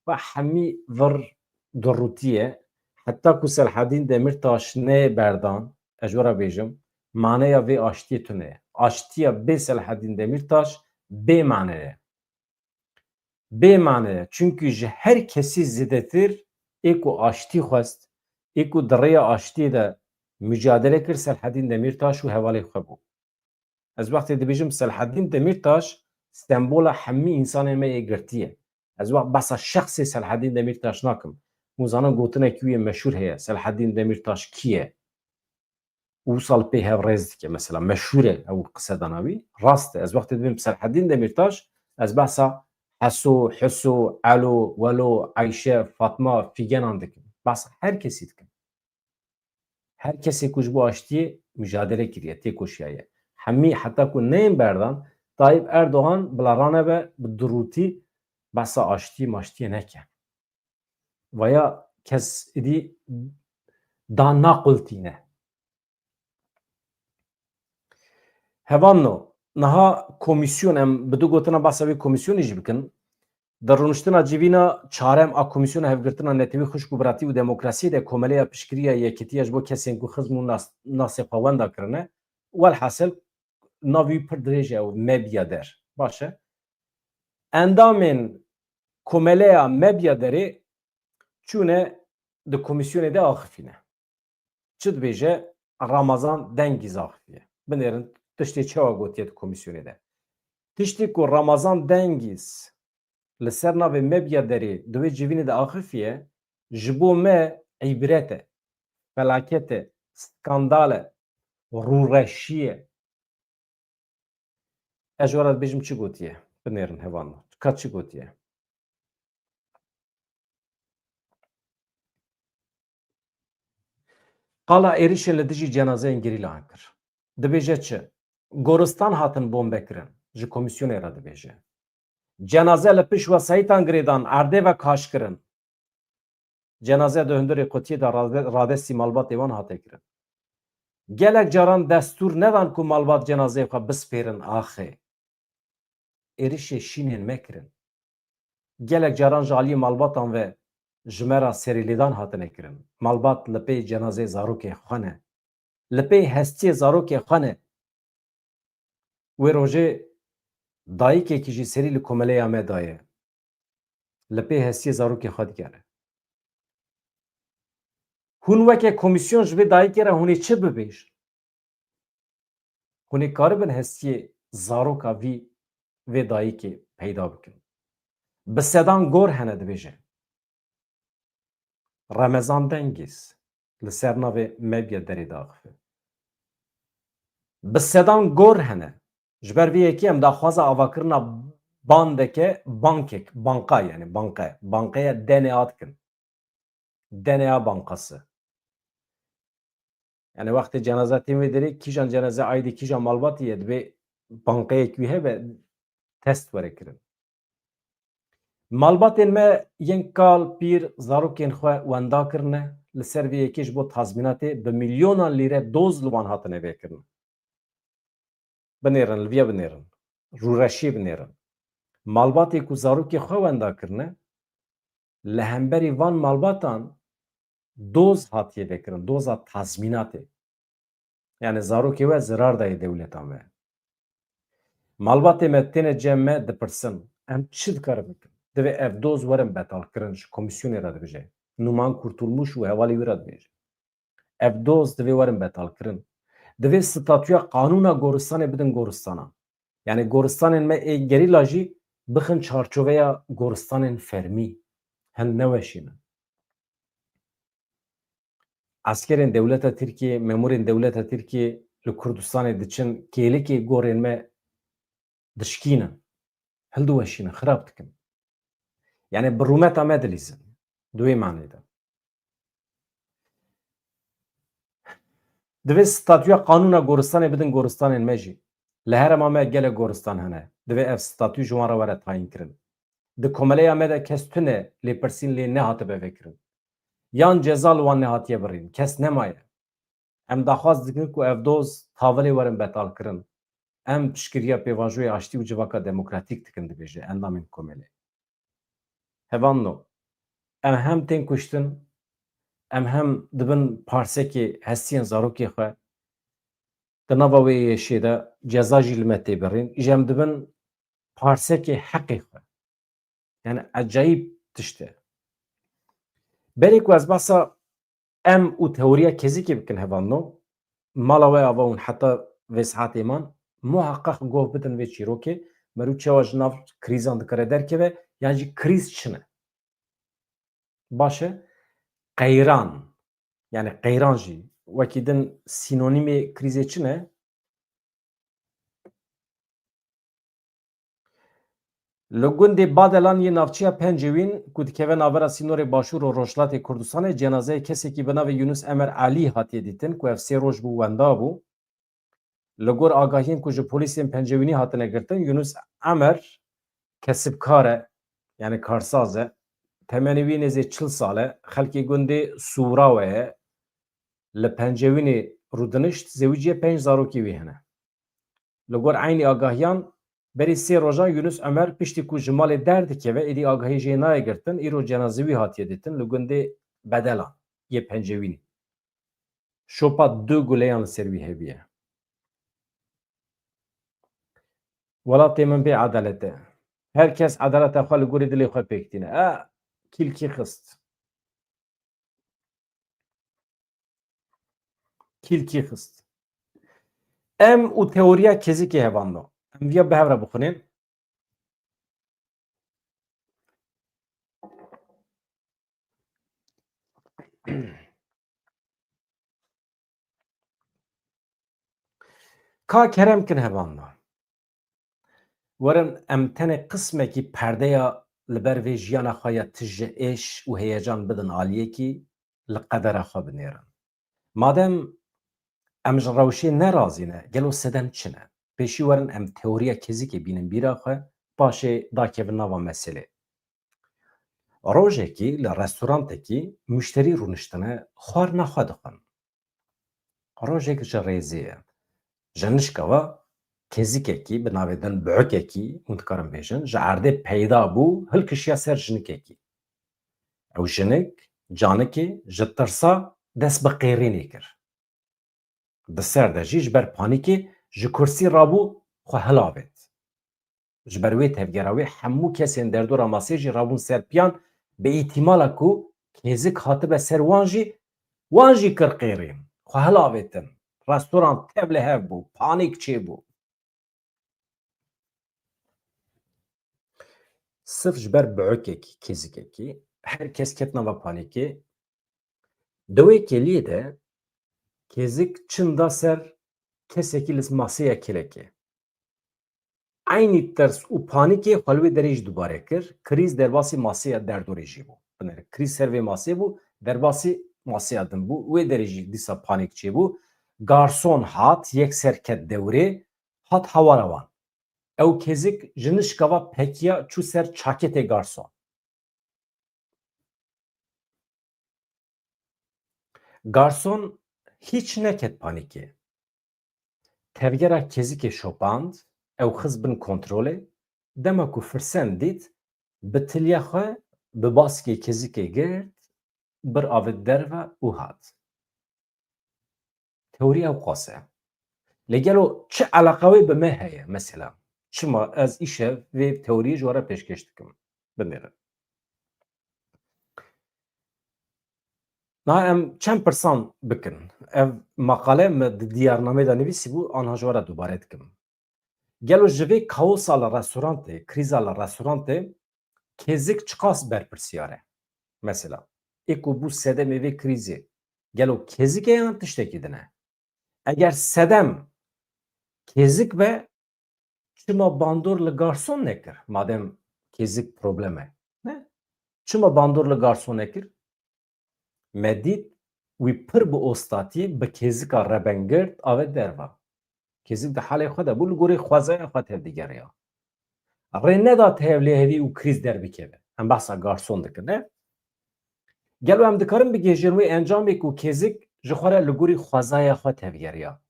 Ve hemî vir durûtiye, heta ku Selhedîn Demîrtaş neyê berdan, ez ji we re bêjim, maneya vê aştiyê tune ye. Aştiya bê Selhedîn Demîrtaş bê mane ye. Bê mane ye. Çunkî ji her kesî zêdetir ê ku aştî xwest, ê ku di rêya aştiyê de mucadele kir, Selhedîn Demîrtaş û hevalê xwe bû. Ez wextê dibêjim Selhedîn Demîrtaş sembola hemî însanên me yê girtî ye. Ez wext behsa şexsê Selhedîn Demîrtaş nakim. Hûn zanin gotinek wî yê meşhûr heye, Selhedîn Demîrtaş kî ye? Û wisa li pê hev rêz dike mesela. Meşhûr e ew qisedana wî. Rast e. Ez wextê dibêm Selhedîn Demîrtaş, ez behsa Heso, Huso, Elo, Welo, Eyşe, Fatma, Fîgenan dikim. Behsa her kesî dikim. Her kesê ku ji bo aştiyê mujadele kiriye, têkoşiyaye. Hemî heta ku neyên berdan, Tayyip Erdogan bila ranebe bi durûtî behsa aştiyê maştiyê neke. Vaya kes îdî da naqultîne. Hevalno, niha komîsyon, em bi du gotina behsa wê komîsyonê jî bikin. Di rûniştina civîna çarem a Komîsyona Hevgirtina Netewî, Xwişk û Biratî û Demokrasiyê de Komeleya Piştgiriya Yekîtiya ji bo kesên ku xizm û nas-, nasê xwe wenda kirine, welhasil navî wî pir dirêj e, ew Mebyader. Baş e. Endamên Komeleya Mebyaderê çûne di komîsyonê de axifîne. Çi dibêje? Ramazan Dengîz axifiye. Binêrin tiştê çawa gotiye di komîsyonê de. Tiştê ku Ramazan Dengîz li ser navê Mebyaderê di wê civînê de axifiye, ji bo me îbret e, felaket e, skandal e, rûreşî ye. Ez ji we re dibêjim çi gotiye. Binêrin hevalno. Ka çi gotiye? Qala êrişên li dijî cenazeyên gerîlan kir. Dibêje çi? Goristan hatin bombe kirin. Ji komîsyonê re dibêje. Cenaze li pişt wesayîtan girêdan, erdê ve kaş kirin. Cenaze di hundirê qutiyê de rade-, radestî malbatê wan hate kirin. Gelek caran destûr nedan ku malbat cenazeyê xwe bispêrin axê. Êrişê şînên me kirin. Gelek caran ji aliyê malbatan ve ji me re serîlêdan hatine kirin. Malbat li pê cenazeyê zarokê xwe ne. Li pê hestiyê zarokê xwe ne. Wê rojê dayikekî jî serî li komeleya me daye. Li pê hestiyê zarokê xwe digere. Hûn weke komîsyon ji vê dayikê re hûn ê çi bibêjin? Hûn ê karibin hestiyê zaroka vî, vê dayikê peyda bikin? Bi sedan gor hene dibêje. Remezan Dengîz li ser navê Mebyaderê diaxife. Bi sedan gor hene. Ji ber vê yekê em daxwaza avakirina bandeke, bankek, banka, yani banke, bankeya D N A dikin. D N A bankası. Yani wextê cenaze tên wê derê, kîjan cenaze aydê kîjan malbatî ye, divê bankeyek wî hebe, test were kirin. Malbatên me yên kal, pîr, zarokên xwe wenda kirine, li ser vê yekê ji bo tazmînatê bi milyonan lîre doz li wan hatine vêkirin. Binêrin, li viya binêrin. Rûreşiyê binêrin. Malbatê ku zarokê xwe wenda kirine, li hemberî van malbatan doz hatiye vekirin, doza tazmînatê. Yani zarokê we zirar dayê dewleta me. Malbatê me têne cem me dipirsin, em çi dikarin bikin? Divê ev doz werin betalkirin, ji komîsyonê re dibêje. Numan Kurtulmuş û hevalê wî re dibêje. Ev doz divê werin betalkirin. Divê statûya qanûna goristanê bidin goristana. Yani goristanên me ê gerîla jî bixin çarçoveya goristanên fermî. Hin neweşînin. Eskerên dewleta Tirkiyê, memûrên dewleta Tirkiyê li Kurdistanê diçin, kêlikê gorên me dişkînin, hildiweşînin, xirab dikin. Yani bi rûmeta me dilîzin. Di wê manê de. Divê statûya qanûna goristanê bidin goristanên me jî. Li herêma me gelek goristan hene. Divê ev statû ji wan re were tayîn kirin. Di komeleya me de kes tune lêpirsîn lê nehatibe vekirin. Yan ceza li wan nehatiye birîn. Kes nemaye. Em daxwaz dikin ku ev doz tavilê werin betalkirin. Em piştgiriya pêvajoyê aştî û civaka demokratîk dikin, dibêje endamên komelê. Hevalno, em hem tên kuştin, em hem dibin parsekê hestiyên zarokê xwe. Di nava wê êşê de ceza jî li me tê birîn. Îja em dibin parsekê heqê xwe. Yani ecayîb tişt e. Berê ku ez behsa em û teoriya Kezikê bikin hevalno, mala we ava hûn heta vê saetê man, muheqeq gov bidin vê çîrokê, merû çawa ji nav krîzan dikare derkeve, yan jî krîz çi ne? Baş e, qeyran, yani qeyran jî wekî din sînonîmê krîzê çi ne? Li gundê Badelan yê navçeya Pencewîn ku dikeve navbera sînorê Başûr û Rojhilatê Kurdistanê, cenazeyê kesekî bi navê Yunus Emer Elî hatiye dîtin ku ev sê roj bû wenda bû. Li gor agahiyên ku ji polîsên Pencewînî hatine girtin, Yunus Emer kesibkar e, yani karsaz e. Temenê wî nêzê çil sal e. Xelkê gundê Sûrawe ye. Li Pencewînê rûdinişt, zewiciye, pênc zarokî wî hene. Li gor eynî agahiyan, berî sê rojan Yunus Emer piştî ku ji malê derdikeve, êdî agahî jê nayê girtin, îro cenazê wî hatiye dîtin li gundê Bedelan yê Pencewînê. Şopa du guleyan li ser wî heviye. Welatê min bê edalet e. Her kes edaleta xwe li gorî dilê xwe pêk tîne. E, kîlkî xist. Kîlkî xist. Em û teoriya Kezikê hevalno. Em viya bi hev re bixwînin. Ka kerem kin hevalno. Werin em tenê qismekî perdeya li ber vê jiyana xwe ya tije êş û heyecan bidin aliyekî, li qedera xwe binêrin. Madem em ji rewşê nerazî ne, gelo sedem çi ne? Pêşî werin em teoriya Kezikê bînin bîra xwe, paşê dakevin nava meselê. Rojekî li restorantekî muşterî rûniştine, xwarina xwe dixwin. Rojek ji rêzê ye. Ji nişka ve kezikekî, bi navê din buhukekî, hûn dikarin bêjin, ji erdê peyda bû, hilkişiya ser jinikekî. Ew jinik, canikê, ji tirsa dest bi qêrînê kir. Di ser de jî ji ber panîkê ji kursî rabû, xwe hilavêt. Ji ber wê tevgera wê hemû kesên derdora masê jî rabûn ser piyan, bi îtîmala ku kêzik hatibe ser wan jî, wan jî kir qêrîn. Xwe hilavêtin. Restoran tev li hev bû, panîk çêbû. Sif ji ber buhukekî, kêzikekî, her kes ket nava panîkê. Di wê kêliyê de kêzik çin da ser kesekî li masê ya kêlekê. Eynî tirs û panîkê xwe li wê derê jî dubare kir. Krîz derbasî masê ya derdorê jî bû. Binêre, krîz ser vê masê bû, derbasî masê ya din bû. Wê derê jî dîsa panîk çêbû. Garson hat, yekser ket dewrê, hat hawara wan. Ew kêzik ji nişka va pekiya çû ser çaketê garson. Garson hîç neket panîkê. Tevgera kêzikê şopand, ew xist bin kontrolê, dema ku firsend dît, bi tiliya xwe bi baskê kêzikê girt, bir avêt derve û hat. Teoriya ew qas e. Lê gelo çi eleqa wê bi me heye mesela? Çima ez îşev vê teoriyê ji we re pêşkêş dikim? Binêrin. Na em çend pirsan bikin. Ev maqale me di diyarnamê de nivîsî bû, anha ji we re dubare dikim. Gelo ji vê kaosa li restorantê, krîza li restorantê kêzik çiqas berpirsiyar e? Mesela, ê ku bû sedemê vê krîzê, gelo kêzik e yan tiştekî din e? Eger sedem kêzik be, çima bandor li garson nekir, madem kêzik problem e? Ne? Çima bandor li garson nekir? Me dît wî pir bi ostatî bi kêzika rebengirt avêt derve. Kêzik di halê xwe de bû, li gorî xwezaya xwe tevdigeriya. Rê neda tevlihevî û krîz derbikeve. Em behsa garson dikin, ne? Gelo em dikarin bigihêjin wê encamê ku kêzik ji xwe re li gorî xwezaya xwe tevgeriya?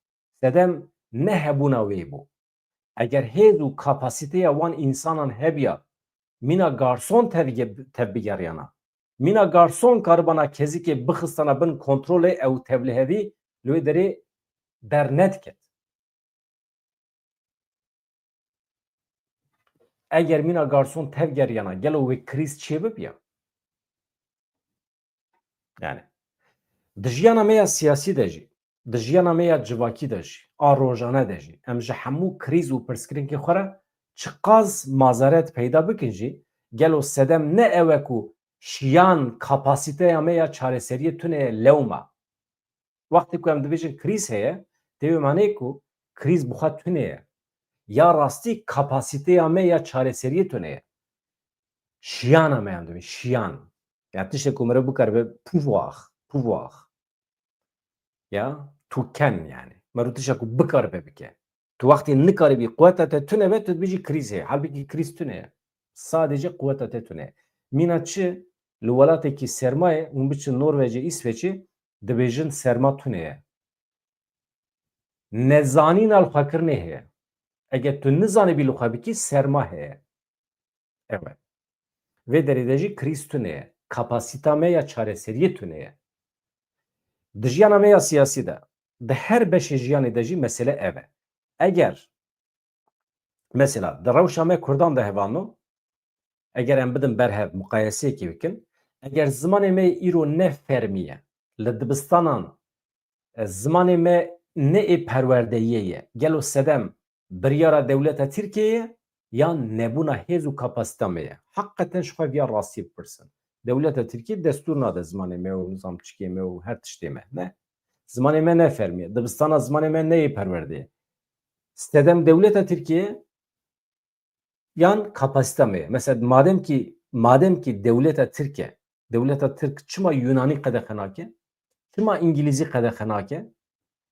Sedem ne hebûna wê bû. Eger hêz û kapasiteya wan însanan hebiya, mîna garson tevge-, tevbigeriyana, mîna garson karibana kêzikê bixistana bin kontrolê ew tevlihevî li wê derê dernediket. Eger mîna garson tevgeriyana, gelo wê krîz çêbibiya? Yani, di jiyana me ya siyasî de jî, di jiyana me ya civakî de jî, a rojane de jî, em ji hemû krîz û pirsgirêkên xwe re çiqas mazeret peyda bikin jî, gelo sedem ne ew e ku şiyan kapasiteya me ya çareseriyê tune ye lewma? Wextê ku em dibêjin krîz heye, tê wê maneyê ku krîz bi xwe tune ye. Ya rastî kapasiteya me ya çareseriyê tune ye. Şiyana me em dibên, şiyan. Ya tiştek ku mirov bikaribe pouvoir, pouvoir. Ya, tu ken yani. Mero tiştek ku bikaribe bike. Tu wextê nikaribî, quweta te tune be, tu dibêjî krîz heye. Halbûkî krîz tune ye. Sadece quweta te tune ye. Mîna çi? Li welatekî serma ye, hûn biçin Norvecê, Îsveçê, dibêjin serma tune ye. Nezanîna li xwe kirinê heye. Eger tu nizanibî li xwe bikî, serma heye. Evet. Vê derê de jî krîz tune ye. Kapasîta me ya çareseriyê tune ye. Di jiyana me ya siyasî de, di her beşê jiyanê de jî mesele ev e. Eger, mesela, di rewşa me Kurdan de hevano, eger em bidin berhev, muqayeseyekê bikin, eger zimanê me îro ne fermî ye, li dibistanan, e, zimanê me ne ê perwerdeyiyê ye, gelo sedem biryara dewleta Tirkiyê ye, yan nebûna hêz û kapasîta me ye? Heqeten ji xwe viya rastiyê bipirsin. Dewleta Tirkiyê destûr nade zimanê me û nizam çikê me û her tiştê me. Ne. Zimanê me ne fermî ye. Dibistana zimanê me ne yê perwerdê ye. Sedem dewleta Tirkiyê yan kapasîta me ye? Mesela madem ki, madem ki dewleta Tirk e, dewleta Tirk çima Yunanî qedexe nake? Çima Îngilîzî qedexe nake?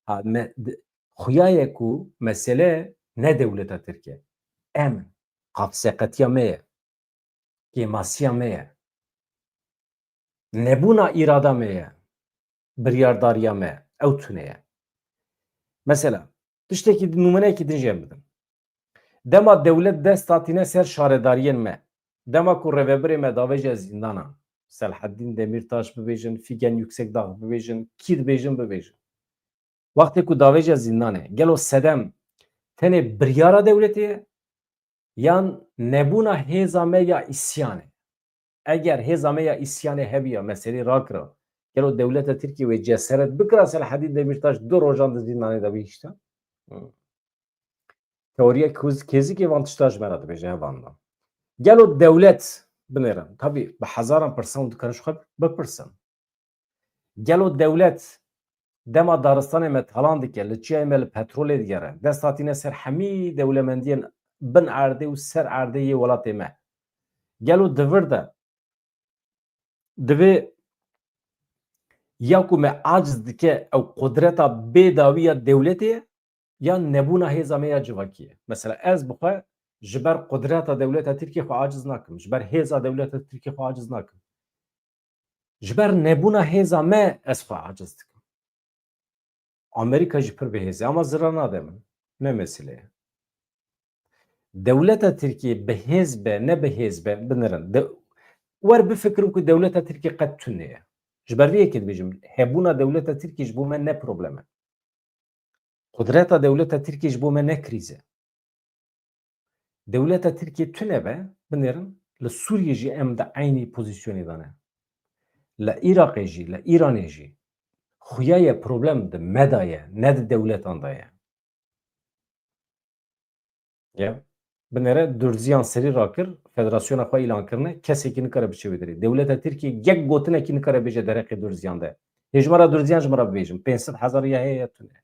Ha, me, d-, xuya ye ku mesele ne dewleta Tirk e. Em, qafseqetiya me ye. Kêmasiya me ye. Nebûna îrada me ye. Biryardariya me. Ew tune ye. Mesela, tiştekî di-, nûmeneyekî din jê em bidin. Dema dewlet dest datîne ser şaredariyên me, dema ku rêvebirê me davêje zîndanan, Selahaddîn Demîrtaş bibêjin, Fîgen Yüksekdağ bibêjin, kî dibêjin bibêjin. Wextê ku davêje zîndanê, gelo sedem tenê biryara dewletê ye, yan nebûna hêza me ya îsyanê? Eger hêza me ya îsyanê hebiya, meselê rakira, gelo dewleta Tirkiyê wê ceseret bikira Selahaddîn Demîrtaş du rojan di zîndanê de bihişta? Hmm. Teoriya kuz-, kêzikê van tişta ji me re dibêje, hevan da. Gelo dewlet, binêrin, tabî bi hezaran pirsan dikarin ji xwe bipirsin. Gelo dewlet dema daristanê me talan dike, li çiyayê me li petrolê digere, dest hatîne ser hemî dewlemendiyên bin erdê û ser erdê yê welatê me? Gelo di vir de divê ya ku me aciz dike ew qudreta bêdawî ya dewletê ye, ya nebûna hêza me ya civakî ye? Mesela ez bi xwe ji ber qudreta dewleta Tirkiyê xwe aciz nakim. Ji ber hêza dewleta Tirkiyê xwe aciz nakim. Ji ber nebûna hêza me ez xwe aciz dikim. Amerîka jî pir bi hêz e, ama zirar nade min. Ne mesele ye. Dewleta Tirkiyê bi hêz be, ne bi hêz be, binirin. De-, wer bifikirin ku dewleta Tirkiyê qet tune ye. Ji ber vê yekê dibêjim, hebûna dewleta Tirkiyê ji bo me ne problem e. Qudreta dewleta Tirkiyê ji bo me ne krîz e. Dewleta Tirkiyê tune be, binêrin, li Sûriyê jî em di eynî pozîsyonê de ne. Li Iraqê jî, li Îranê jî. Xuya ye, problem di me de ye, ne di dewletan de ye. Ya. Binêre Durziyan serî rakir, federasyona xwe îlan kirine, kesekî nikare biçe wê derê. Dewleta Tirkiyê yek gotinekî nikare bêje dereqê Durziyan de. Hê ji me re Durziyan ji me re bibêjin. Pênc sed hezar ya heye ya tune.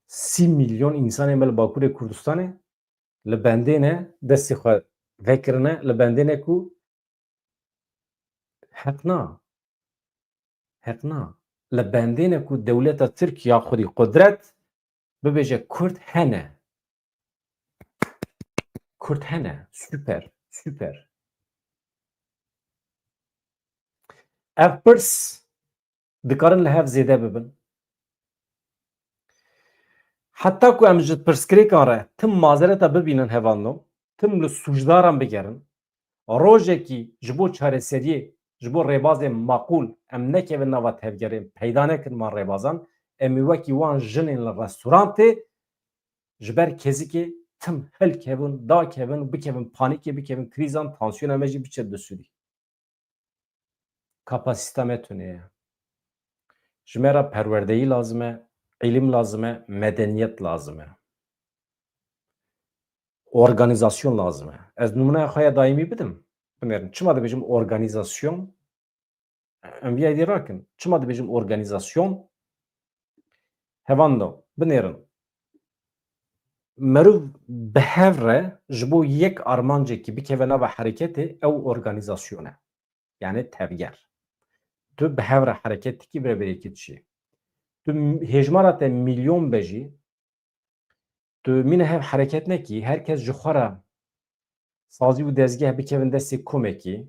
Sî milyon însanê me li Bakurê Kurdistanê li bendê ne, destê xwe vekirine, li bendê ne ku heq na. Heq na. Li bendê ne ku dewleta Tirk ya xwedî qudret bibêje Kurd hene. Kurd hene. Super. Super. Ev pirs dikarin li hev zêde bibin. Heta ku em ji pirsgirêkan re tim mazereta bibînin hevando, tim li sûcdaran bigerin, rojekî ji bo çareseriyê, ji bo rêbazên maqûl em nekevin nava tevgerê, peyda nekin van rêbazan, em ê wekî wan jinên li restorantê ji ber kezikê tim hilkevin, dakevin û bikevin panîkê, bikevin krîzan, tansiyona me jî biçe du sûdî. Kapasîta me tune ye. Ji me re perwerdeyî lazim e, îlim lazim e, medeniyet lazim e. Organîzasyon lazim e. Ez nimûneya xwe ya daîmî bidim. Binêrin, çima dibêjim organîzasyon? Em vî aydî rakin. Çima dibêjim organîzasyon? Hevando, binêrin. Meriv bi hev re ji bo yek armancekî bikeve nava hereketê, ew organîzasyon e. Yani tevger. Tu bi hev re hereket dikî, bi rêberiyekî dişî. Tu m-, hêjmara te milyon be jî, tu mîne hev hereket nekî, her kes ji xwe re sazî û dezgeh bikevin destê komekî,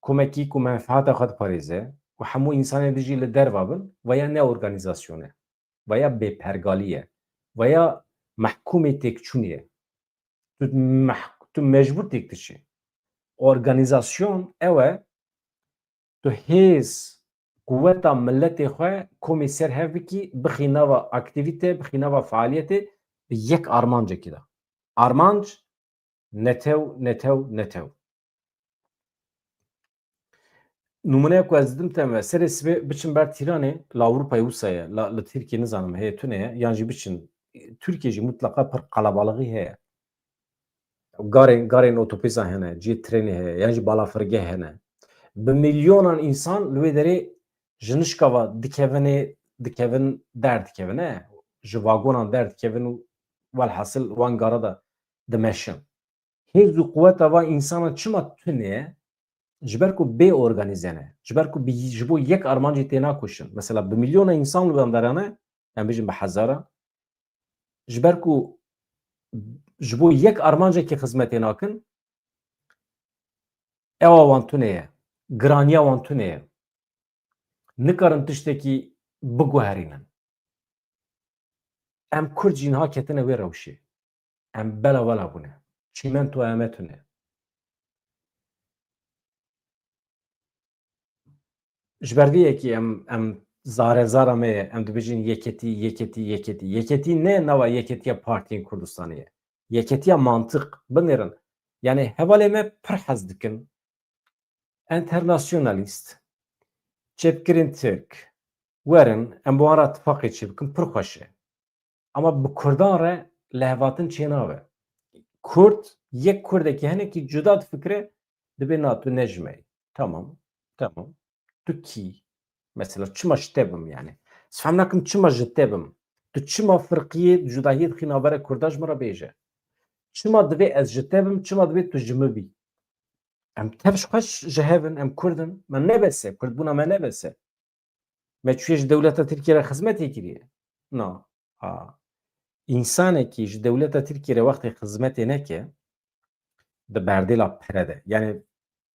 komekî ku menfaata xwe diparêze û hemû însanên din jî li derva bin, veya ne organîzasyon e, veya bêpergalî ye, veya mehkûmê têkçûnê ye. Tu meh-, tu mecbûr têk diçî. Organîzasyon ew e, tu hêz, quweta miletê xwe komê ser hev bikî, bixî nava aktîvîte, bixî nava faaliyetê, bi yek armancekî de. Armanc netew, netew, netew. Nimûneya ku ez didim te me, serê sibê biçin ber Tîranê, li Ewropayê wisa ye, la, li Tirkiyê nizanim heye tune ye, yan jî biçin, Tirkiye jî mutlaqa pir qelebalixî heye. Garên, garên otobûsan hene, cihê trênê heye, yan jî balafirgeh hene. Bi milyonan însan li wê derê ji nişka ve dikevinê, dikevin, derdikevin, e? Ji vagonan derdikevin û welhasil wan gara de dimeşin. Hêz û quweta van însanan çima tune ye? Ji ber ku bê organîze ne. Ji ber ku bi, ji bo yek armancê têna koşin. Mesela bi milyona însan li wan dera ne, em bêjin bi hezara. Ji ber ku ji bo yek armancekî xizmetê nakin, ewa wan tune ye. Giraniya wan tune ye. Nikarin tiştekî biguherînin. Em Kurd jî niha ketine wê rewşê. Em bela wela bûne. Çîmentoya me tune. Ji ber vê yekê em, em zarevzara me ye, em dibêjin yeketî, yeketî, yeketî. Yeketî ne nava yeketiya partiyên Kurdistanê ye. Yeketiya mantiq, binêrin. Yani hevalê me pir hez dikin. Enternasyonalîst, çepgirên Tirk, werin, em bi wan re tifaqê çêbikin, pir xweş e. Ama bi Kurdan re lihevhatin çênabe. Kurd, yek Kurdekî hinekî cuda difikire, dibê na tu ne ji me yî. Tamam, tamam. Tu kî? Mesela çima ji te bim yani? Ez fehm nakim çima ji te bim. Tu çima firqiyê, cudahiyê dixî navbera Kurda ji min re bêje? Çima divê ez ji te bim, çima divê tu ji min bî? Em tev ji xwe ji hev in, em Kurd in. Me ne bes e, Kurdbûna me ne bes e. Me çûye ji dewleta Tirkiyê re xizmetê kiriye? Na. Ha. Însanekî ji dewleta Tirkiyê re wextê xizmetê neke, di berdêla pere de. Yani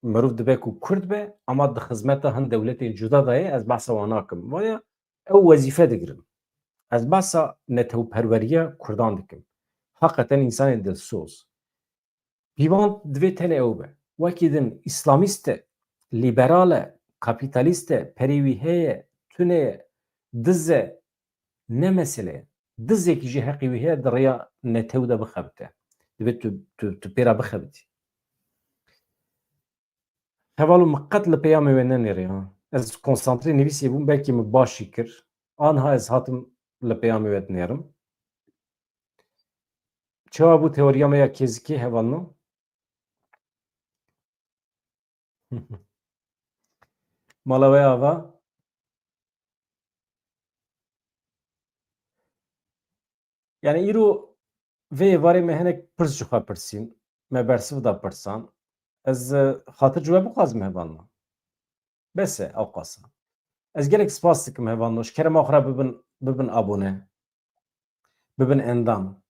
mirov dibe ku Kurd be, ama di xizmeta hin dewletên cuda de ye, ez behsa wan nakim. Vaya ew wezîfe digirin. Ez behsa netewperweriya Kurdan dikim. Heqeten însanên dilsoz. Pîvan divê tenê ew be. Wekî din îslamîst e, lîberal e, kapîtalîst e, perê wî heye, tune ye, diz e, ne mesele ye. Dizekî jî heqê wî heye di rêya netew de bixebite. Divê tu, tu, tu pê re bixebitî. Hevalû, min qet li peyamê we nenêrî ha. Ez konsantrê nivîsê bûm, belkî min baş jî kir. Anha ez hatim li peyamê we dinêrim. Çawa bû teoriya me ya kêzikê, hevalno? Mala we ava. Yani îro vê êvarê me hinek pirs ji xwe pirsîn. Me bersiv da pirsan. Ez, e, xatir ji we bixwazim, hevalno. Bes e, ewqas e. Ez gelek spas dikim, hevalno. Ji kerema xwe re bibin, bibin abone. Bibin endam.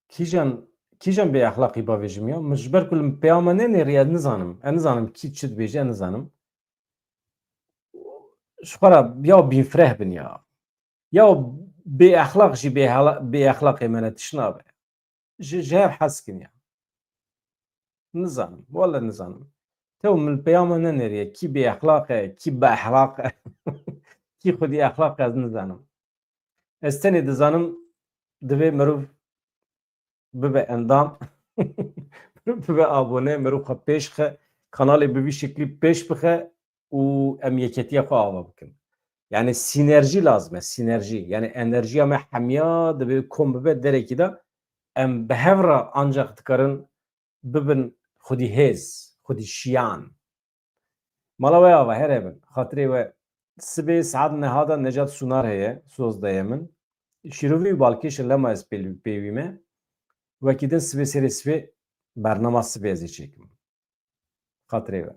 Kîjan, kîjan bêexlaqî bavêjim ya? Min ji ber ku li peyama nenêrî, ez nizanim. Ez nizanim kî çi dibêje, ez nizanim. Ji xwe re ya bînfireh bin ya. Ya bêexlaq jî bêhela-, bêexlaqê me ne tişt nabe. Ji, ji hev hez kin ya. Nizanim. Wele nizanim. Tew min peyama nenêriye. Kî bêexlaq e, kî biexlaq e, kî xwedî exlaq e, ez nizanim. Ez tenê dizanim divê mirov bibe endam, mirov bibe abone, mirov xwe pêş xe, kanalê bi vî şeklî pêş bixe û em yeketiya xwe ava bikin. Yani sînerjî lazim e, sînerjî. Yani enerjiya me hemiya divê kom bibe derekî de em bi hev re ancak dikarin bibin xwedî hêz, xwedî şiyan. Mala we ava, her hebin. Xatirê we, sibê saet neha de Necat Sunar heye, soz daye min. Şîrovî û balkêş in, lema ez pêl-, pêwî me. Wekî din sibê serê sibê bernama sibê ez ê çêkim. Xatirê we.